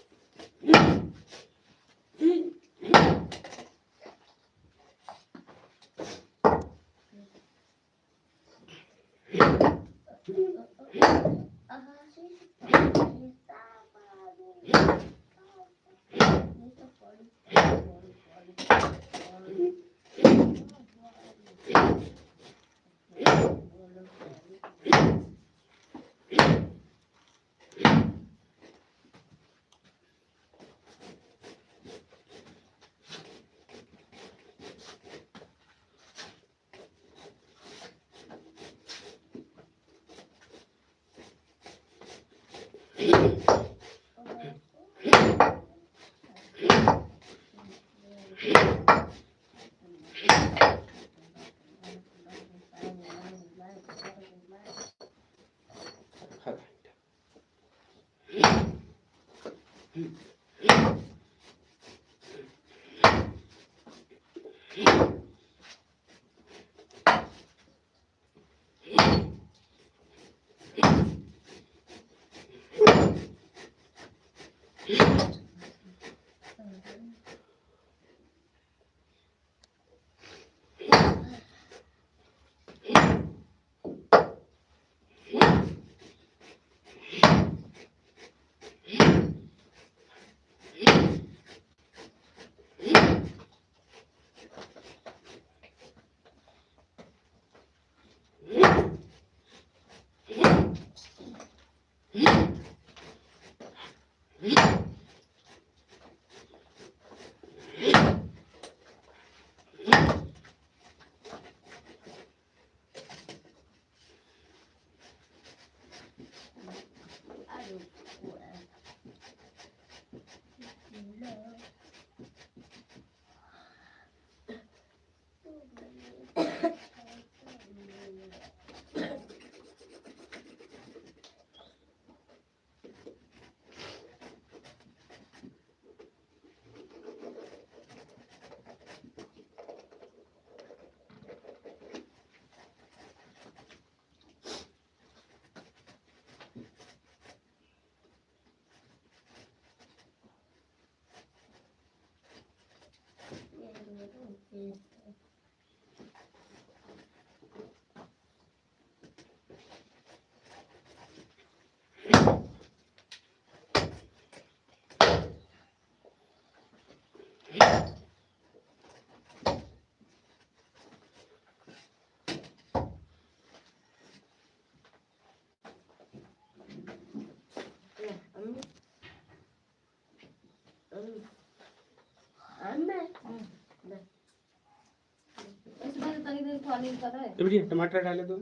इसमें तो तनी देर पानी का है। ए बिटिया, टमाटर डाले दो।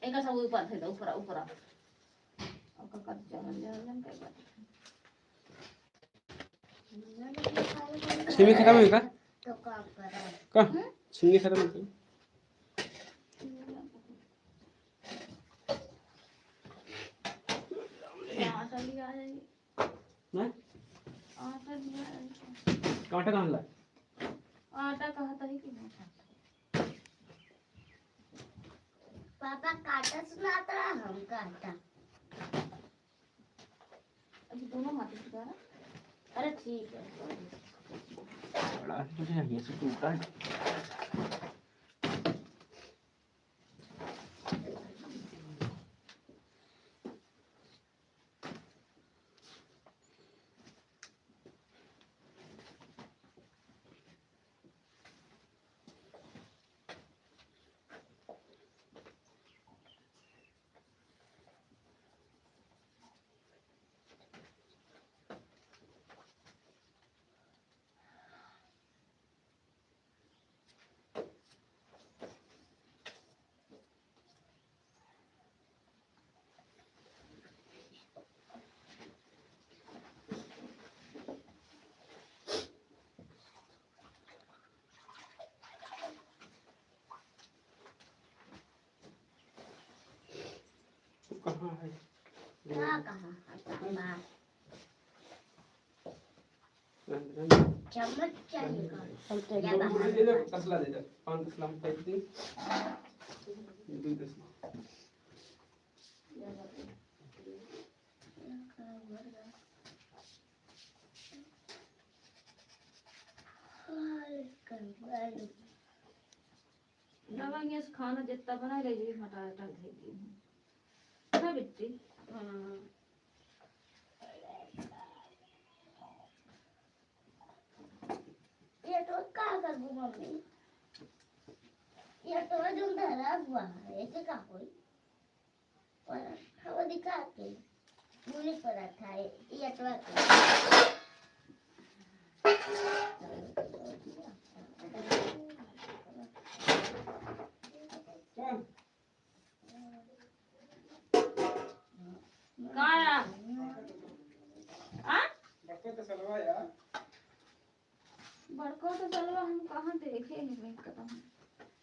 एक ऐसा ऊपर थे, ऊपर, ऊपर। और का कर, चल, चल, चल, चल, छिमी खत्म होई का? तो का करा? का? हम्म? छिमी खत्म होई का? आटा लिया है। हैं? आटा लिया है। आटा कहाँ ला? आटा कहाँ था ही कि नहीं था? पापा काटा सुनाता, हम काटा। अभी दोनों हाथ से उठा रहा। अरे ठीक है। बड़ा तुझे ये से टूटा है। तू कहाँ है? कहाँ, कहाँ है? कहाँ? चम्मच चाहिए का? दे दे, तसला दे दे। पान तसला हम फेंक दी। दो तसला। रवा गैस खाना जितना बना ले जी, हटा हटा दे दी। ना बिट्टी। हाँ। ये तो का करबू मम्मी? ये तो जो धरा हुआ है, ऐसे का कोई? पर हम दिखा के पूरी पराठा है, ये तो का? आ? बड़का तसलवा यार। बड़का तसलवा हम कहाँ देखे हैं, मैं कहता हूँ।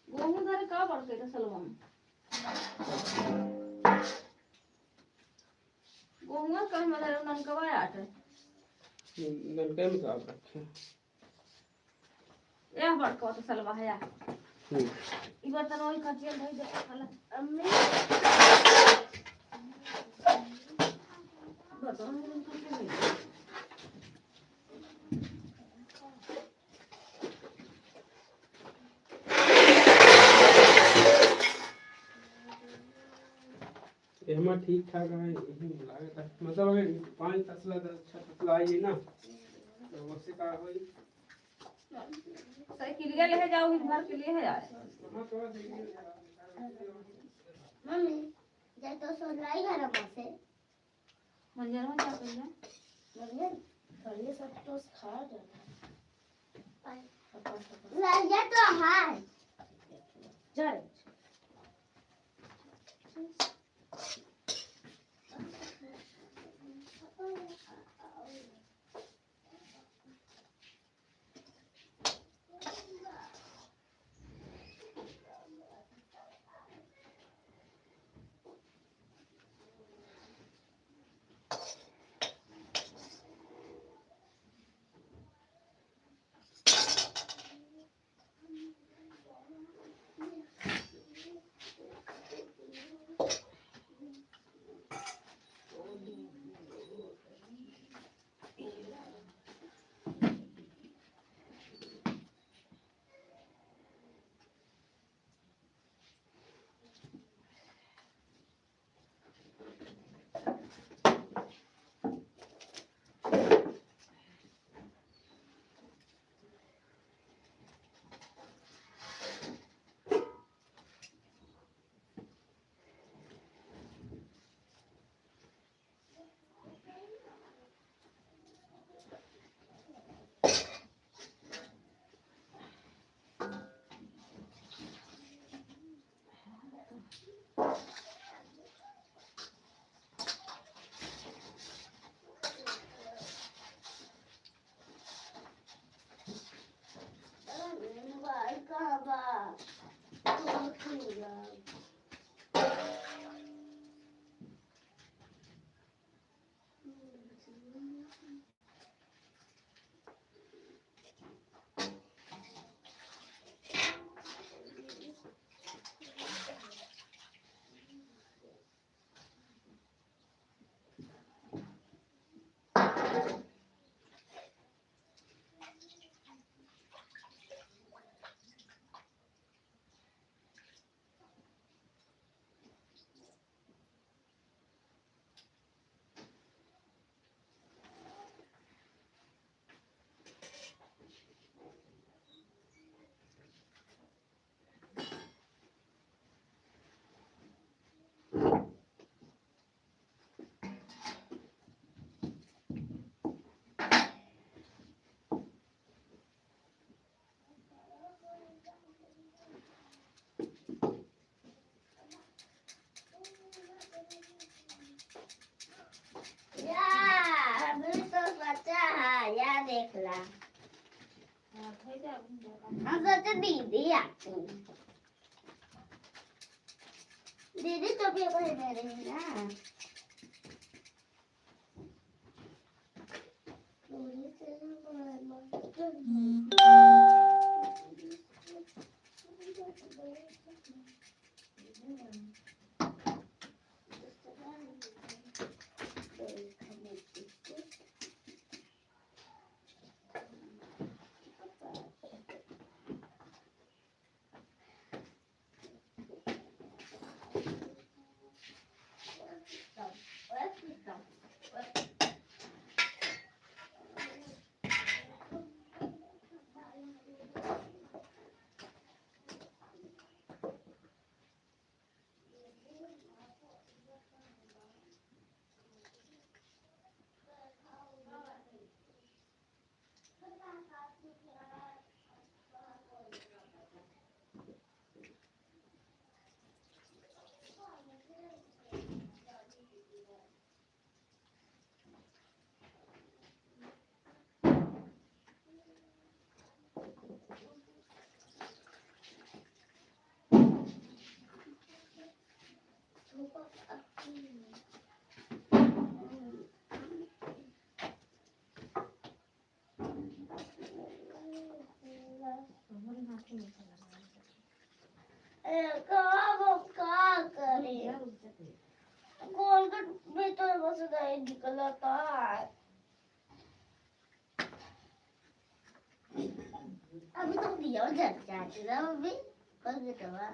गोहूँ धरे का बड़के तसलवा में? गोहुआ का मतलब ननकवा आटे। ननकवा में का रखे? यह बड़का तसलवा है या। हम्म। ई बर्तन वही कचियल धई दे खाला। अम्मी। बर्तन वही कचियल धई दे। ठीक ठाक है, यही लागत है। मतलब अभी पाँच तसला, दस, छह तसला आई है ना, तो उससे का होई? साइकिलिया ले जाओ, भर के ले जाए। हाँ, थोड़ा सा। मम्मी, जाए तो सोलाई घर में से। मंजर में क्या करिया? मंजर, थोड़ी सा तो खा जाना। लड़िया तो है। जा रे। या, अभी तो बचा है, या देख ला। हम सोचे दीदी आती। दीदी तो भी अपने दे रही है ना। ए, का, अब का करे? कोलगेट भी तो बस नहीं निकलता है। अभी तो दिया जल जाते ना अभी, कोलगेटवा।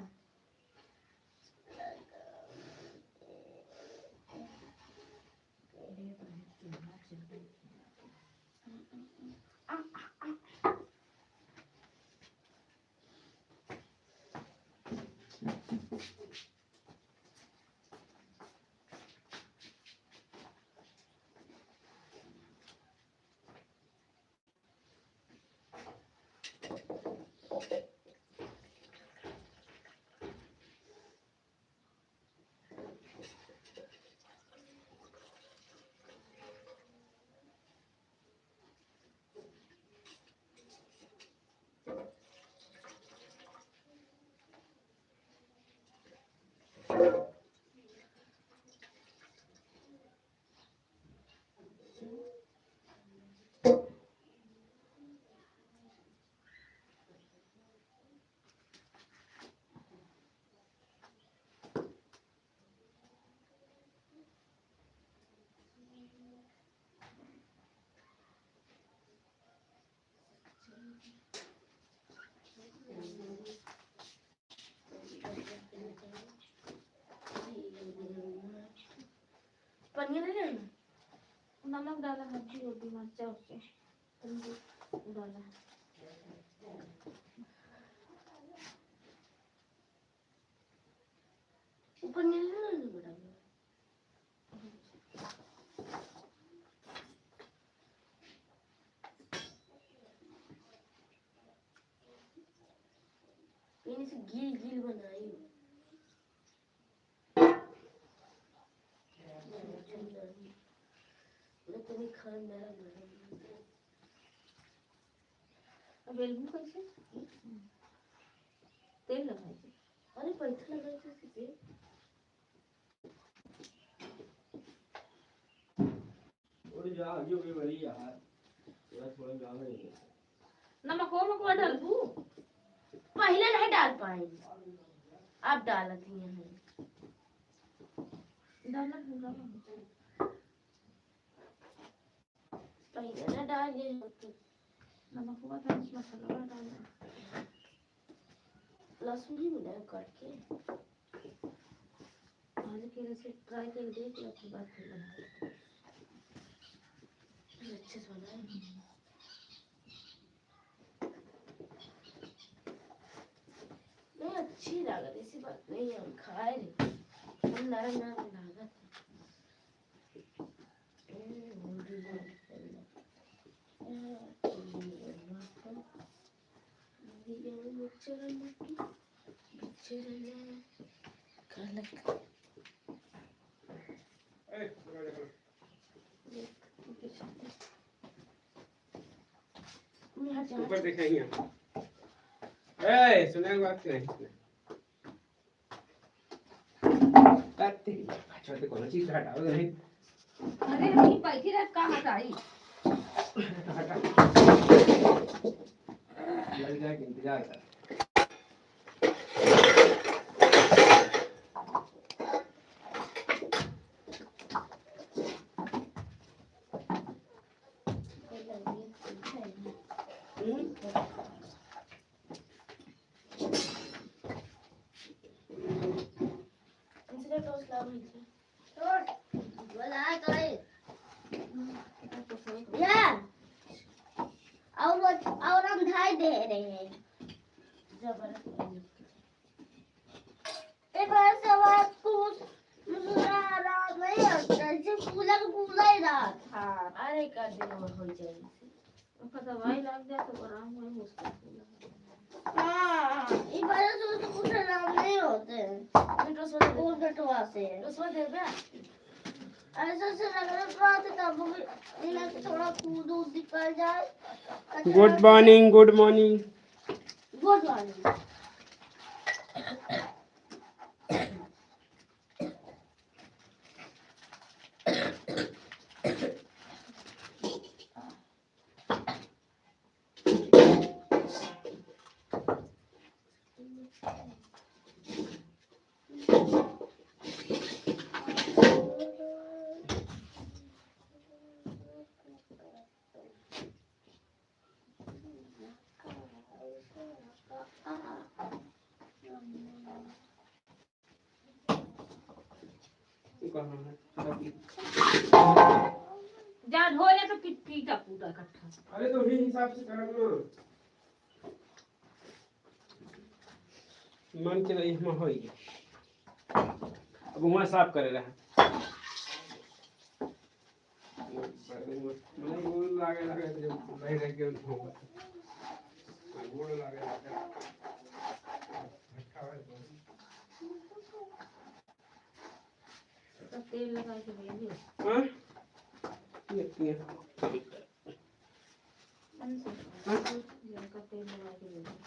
ये नहीं लेना। नमक डाला, हल्दी, हल्दी, मिर्चा, ओके। हल्दी डाला। ऊपर नहीं लेना, नहीं बड़ा। पहले से गील गील बनाई। मैं तुम्हें खान नरम नरम। अब एल्बू कैसे? तेल लगाई थी। अरे, पैसा लगाई थी तेल। और जा, आगे हो गई बड़ी यार। यार, थोड़ा गाँव में। नमक हो, मकवा डाल दू। पहले नहीं डाल पाए, अब डालत ही हैं। डालत हूँ, डालत हूँ। पहले ना डाल गए होते। नमक हुआ था, मसाला डाल। लहसुन भी मिलाए काट के। आज के रेसिपी ट्राई करके देख लो, फिर बात फिर बनाओ। अच्छे से बनाए। नहीं, अच्छी लागत, ऐसी बात नहीं है, हम खाए रहे, हम नरम नरम लागत है। ऊपर देखाइए। ए, सुने बात करें। बात तेरी, अच्छा, तो कोनो चीज हटाओ नहीं। अरे, नहीं, बैठी रह, का हटाई? हटा। लग जाए कि इंतजार कर। या, और, और हम धाई दे रहे हैं। ए भाई, सब आज कुछ मुसुरा रहा नहीं होता, सिर्फ कूला का कूला ही रहा था। अरे, का दिन में हो जाए। ओकर दवाई लग जाए तो आराम होए मुश्किल से। हाँ, ई वजह से उसको कुछ आराम नहीं होते हैं। बेटवा से दे। कौन बेटवा से? बेटवा दे बे। ऐसे से लग रहा था कि तब भी इन्हें थोड़ा कूद उद निकल जाए। Good morning, good morning। Good morning। जा ढो ले तो पी-, पीटा पूटा इकट्ठा। अरे तो वही हिसाब से करब ना। मन के रही हम होई। अब वहाँ साफ करे रहा। नहीं, गोड़ लागे, लागे, जब नहीं रह गए, तो गोड़ लागे, लागे। तो तेल लगा के दे दियो। हाँ? ये, ये। हाँ? ये इनका तेल लगा के दे दियो।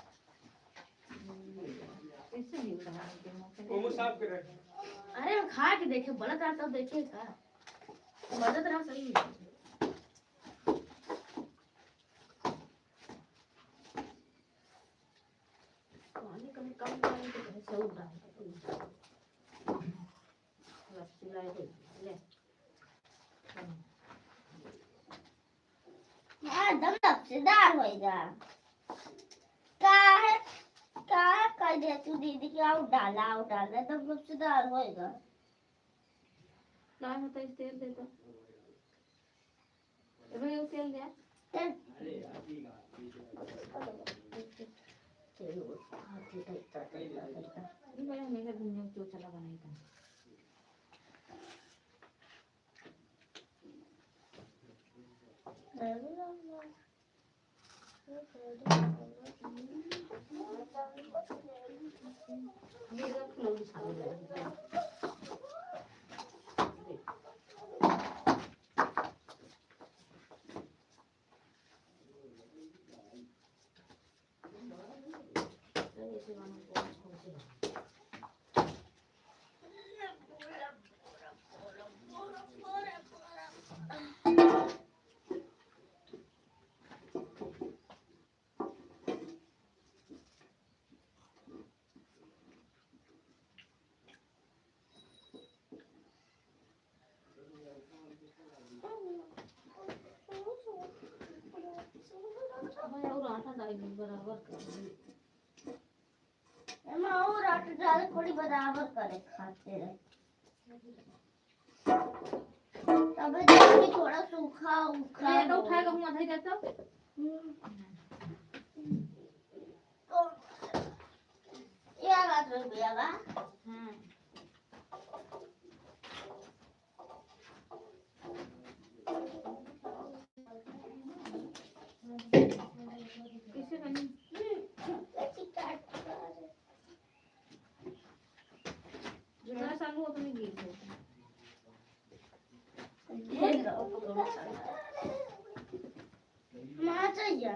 कैसे नहीं उठा है ये मुंह से? वो साफ करे। अरे, खा के देखे, बनत रहा तब देखे का। बनत रहा सही। पानी कम, कम पानी तो कहीं से उड़ रहा है। लपसी लाए दे, ले। हाँ, एकदम लपसीदार होएगा। काहे, काहे कह दे तू दीदी कि आओ डाला, आओ डाला, एकदम लपसीदार होएगा। काय होता है, तेल देता। ए भाई, वो तेल दे। तेल। ये भाई, हमेशा दुनिया में चोचला बनाई था। भाई, और आटा डाल दे, बराबर कर दे। एमा और आटा डाल, थोड़ी बराबर करे खातिर। तबे देखी थोड़ा सूखा, उखा ये तो हो। उठा के हुआ धई देता। हम्म। तो ये बात हो गया बा। हम्म। कैसे बनी? जरा सा लो, अपने गिर जाएगा। माँ चाहिए।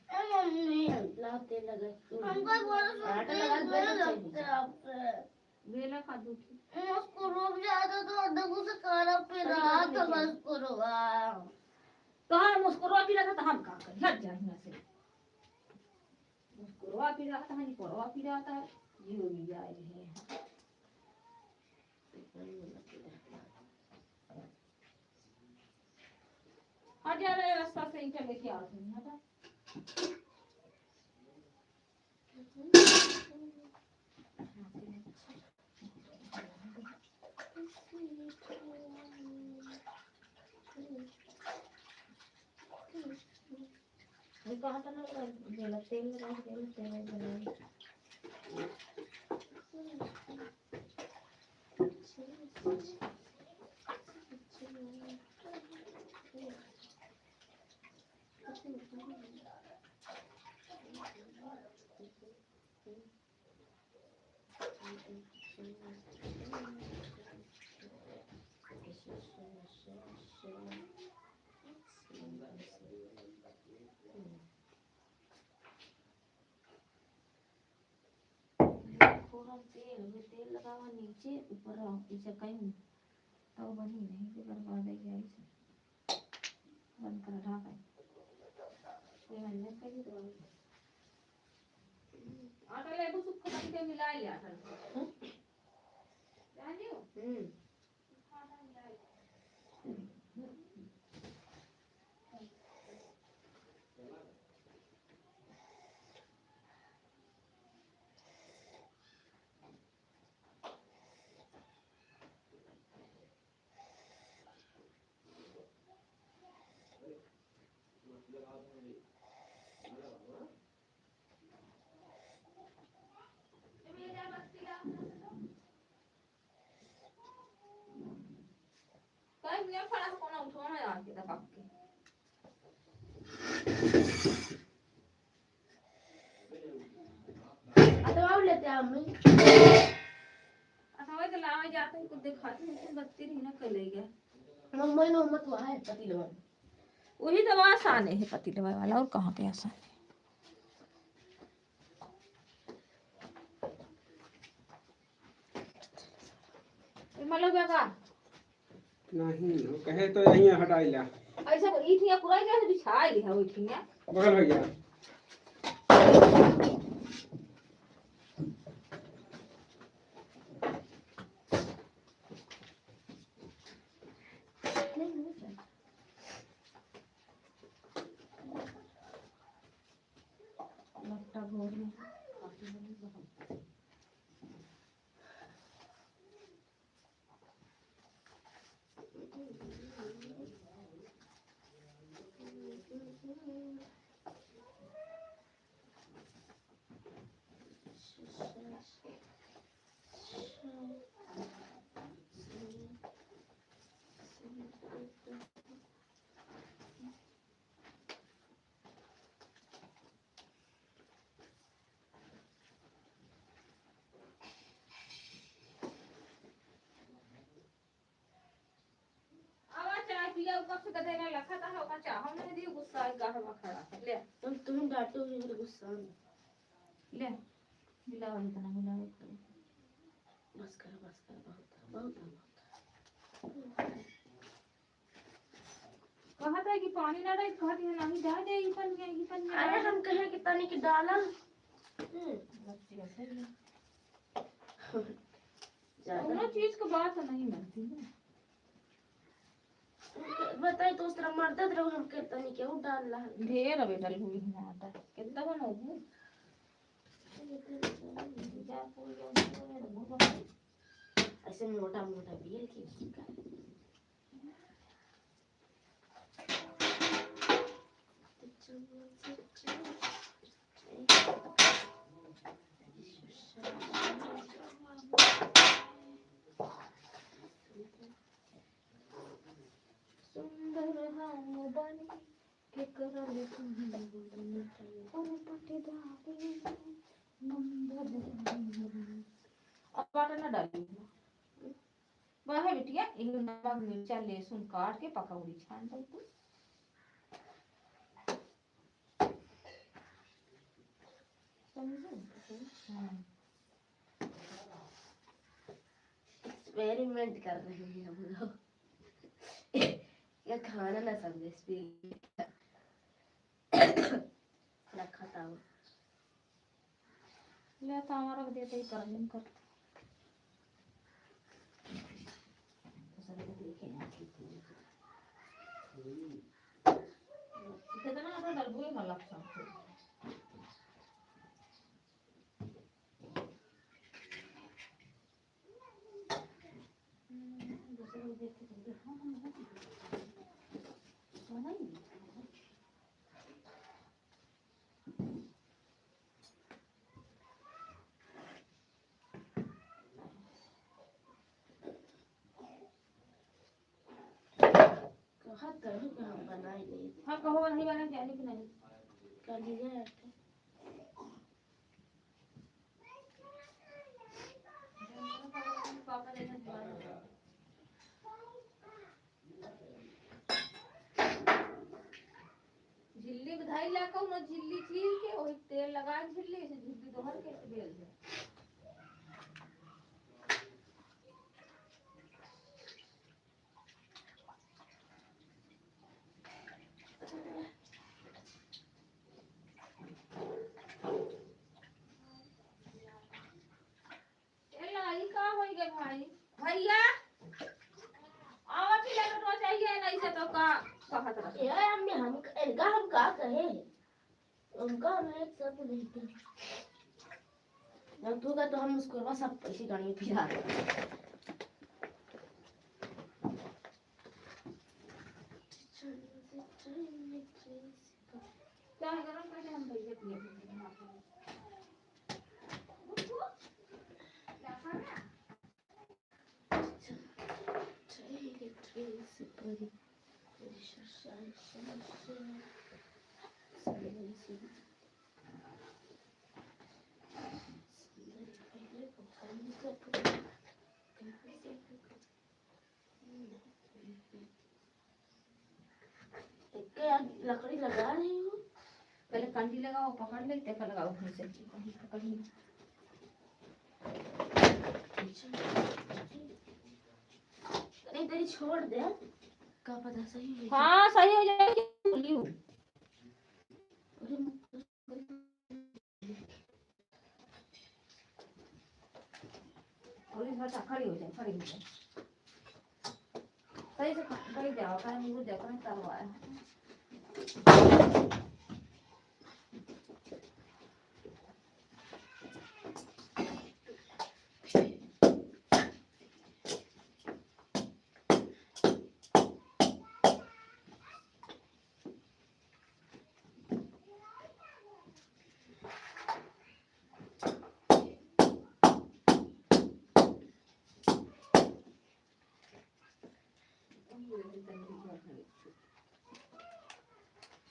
ए मम्मी, लाओ तेल लगा। हमको बोलो आटा तेल लगा, बेला लगता चाहिए। है आपसे। बेला का दूठी। मुस्कुरो भी जाता तो अदबू से काला पे कहीं रहा बात था नहीं। मुस्कुरवा। तो हाँ, मुस्कुरवा पी रहा था तो हम का करी? हट जा यहाँ से। मुस्कुरवा पी रहा था, नहीं पड़वा पी रहा था, जियो भी जाए रहे हैं। हट जा रे, रास्ता से ईंटा लेके आ रही है, हटा। ये कहाँ था ना, तेल में रख दे, तेल में। फोरन तेल, ये तेल लगावा नीचे, ऊपर रहो, इसे कहीं तो बनी नहीं, तो बर्बाद है गैस। बंद कर, ढाका। ये बंद कर दे तो। आटा लेबू सुख करके मिला लिया था। हम्म। जानियो? हम्म। कहीं मियाँ खड़ा हो, कोना उठो ना यार, के दबा के। अतवा लेते आ मम्मी। अतवा के लावे जाते हैं, कुछ दिखाते हैं, कुछ बत्ती नहीं ना कलेगा। मम्मी ने मत वहाँ है पतीलवा। वही तो आसान है पतीलवा वाला, और कहाँ पे आसान है? ए, मलो बा का? नहीं, वो कहे तो यहीं हटाई ला। ऐसे को ईठिया पुराई गया है, बिछाई ली है वो ईठिया। बगल भैया। आवा चाय पिया, ऊपर से कदे ना लखा ता, ओका चाह हम नहीं दियो, गुस्सा आई का हवा खड़ा। ले। तुम, तुम डांटो भी मेरे गुस्सा में। ले। मिलाओ इतना, मिलाओ इतना। बस कर, बस कर, बहुत है, बहुत है, बहुत है। कहत है कि पानी ना डाल, कहत है नहीं डाल दे, ई पनिया, ई पनिया अरे डाल दे। हम कहे कि तनी के डाला। हम्म। बच्ची ऐसे ही। ज्यादा। कौनो चीज के बात नहीं मानती है। बताई तो उस तरह मर्दत रहो, हम के तनी के उ डाल ला। ढेर अबे डाल हुई है आटा। कितना बनाऊँ? ऐसे मोटा मोटा बेल के। सुंदर हम बनी के करल तुम और पटीदारी नंबर। अब आटा ना डाली। वह है बिटिया, एक नमक, मिर्चा, लहसुन काट के पकौड़ी छान दे तू। समझे? हाँ। Experiment कर रहे हैं हम लोग। ये खाना ना समझे, experiment। रखा था वो। ले तो हमारा को देते ही कर, हम कर। कितना अपना डलबुए में लग सकते। कहत रही कि हम बनाई नहीं। हाँ, कहो नहीं बना, जाने कि नहीं। कर लीजिए यार। झिल्ली में धइला कउनो झिल्ली चीर के, ओही तेल लगा झिल्ली, ऐसे झिल्ली दोहर के ऐसे बेल दे। ए लाई, का होई गे भाई? भैया, आवा पीला लोटवा चाहिए, नहीं से तो का कहत रहे। ए अम्मी, हम, इनका हम का कहे? उनका हम एक शब्द नहीं कहे। जब तू का तो हम उसको बस अब पैसे गाड़ी में फिरा दे। चाय गरम करके हम भैया पिए। एक यार लकड़ी लगा रही हूँ। पहले कंडी लगाओ, पकड़ ले, तेका लगाओ फिर से। पकड़ ले। अरे, इधर ही छोड़ दे। का पता सही हो जाए। हाँ, सही हो जाए, बोली हूँ। अरे, पुलिस बच्चा खड़ी हो जाए, खड़ी हो जाए। सही से ख-, बैठ जाओ, काहे नहीं, रुक जाओ, कहीं तरवाए।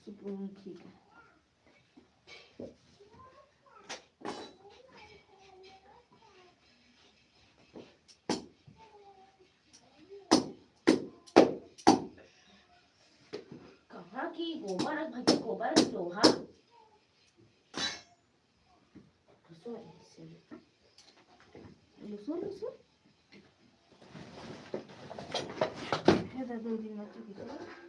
चुप, हम्म, ठीक है। कहाँ की गोबर, भैया, गोबर की लोहा। लसुन, लसुन। ये तो दो दिन में चुकी थी।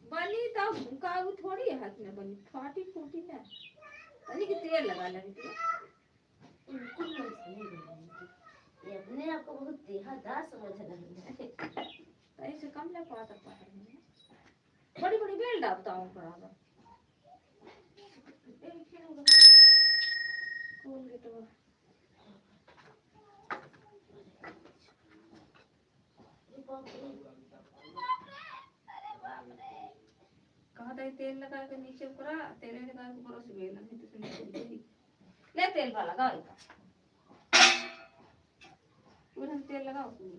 बनी तब का, उ थोड़ी है हाथ में बनी, फाटी फूटी ना। तनी के तेल लगा ले बिटिया। बिल्कुल मन से नहीं बनी। ये अपने आप को बहुत देहादार समझ रही है। तई से कम ले पातर पातर में। बड़ी बड़ी बेल डालता हूँ बराबर। खोल के तो कहाँ तई तेल लगा के नीचे ऊपरा, तेल लगा के ऊपर से बेलन है, तो नीचे गिरी। ले तेल पा लगाओ इका। पूरा तेल लगाओ उसमें।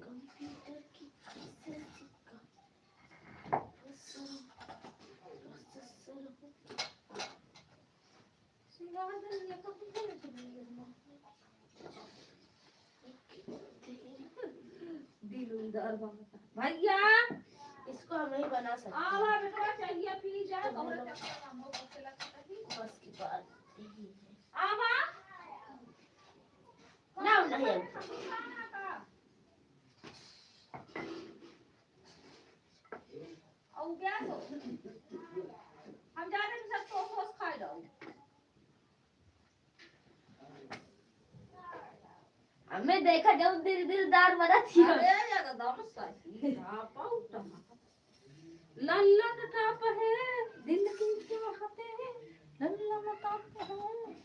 कंप्यूटर की कैसे सीखा? प्रोसेसर, प्रोसेसर। दिल उदार बाबा। भैया, इसको हम नहीं बना सकते। आवा बेटवा, चाहिए पी जा, बहुत चक्कर हमको पक्के लगता है। बस की बात यही है। आवा। ना, नहीं। और क्या तो? हम जाने में सब ठोस ठोस खाए जाओ। हमें देखा जब दिल दिलदार बना थी। अरे, एकदम सही। हाँ, पाउटा। लल्लन टाप है, दिल की चाहत है, लल्लन टाप है।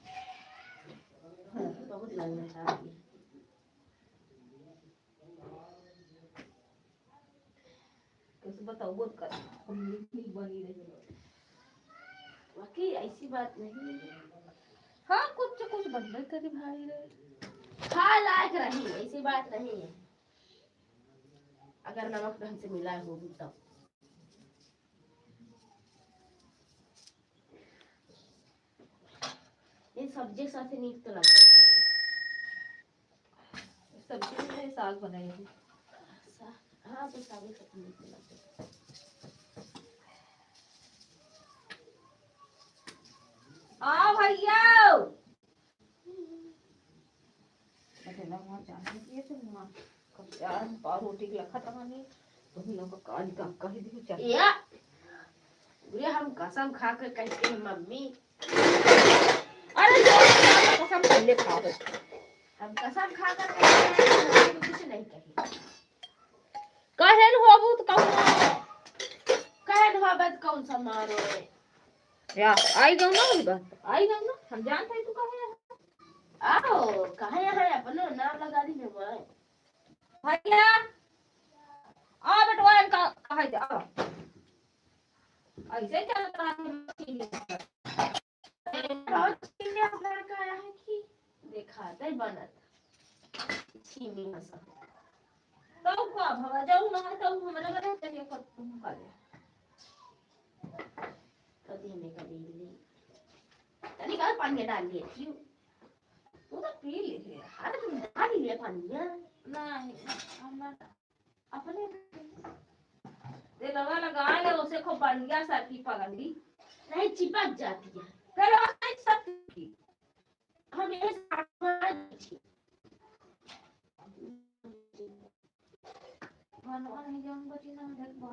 बहुत लल्लन टाप है। कैसे बताओ, बहुत कर, हम लोग भी बनी रही। बाकी ऐसी बात नहीं है। हाँ, कुछ कुछ बनबे करी भाई रे। खा लायक रही, ऐसी बात नहीं है। अगर नमक ढंग से मिला हो तब। ये सब्जी के साथ नीक तो लगता है। सब्जी में साग बनाई है। सा-, हाँ, तो साग के साथ नीक तो लगता है। आ भैया। अकेला वहाँ जाने दिए थे, वहाँ कब यार हम पाव रोटी के लखत रहनी, तो हम लोग का काज का कह दी चल। या, ये हम कसम खा के कहते हैं, मम्मी। अरे, जो कसम पहले खाओ। हम कसम खा कर कहते हैं, मम्मी कुछ नहीं कही। कहन होबू त कौन मारो? कहन होबे त कौन सा मारो रे? या, आई गौ ना, हुई बात। आई गौ ना, हम जानते हैं तू कहे है। आओ, कहे है, अपनो नाम लगा दी मैं। भैया, आ बेटवा, इनका कहे दे, आ। ऐसे चलता है। बहुत सीरियस लड़का आया है कि देखा, नहीं बनत। छीनी हंसा। तब का भवा जाऊ ना, तब हमरा बना चाहिए, कर तुम का ले। कभी हमें कभी ले। तनी का पानी डाल दिए, क्यों? वो तो पी ले है। अरे तुम डाल ले पानी ना। नहीं, हम ना। अपने तेलवा लगा ले, उसे खूब बढ़िया से की पगली। नहीं, चिपक जाती है। तेलवा नहीं सकती। हम ये सामान बनवा नहीं जाऊंगा जी, ना देख।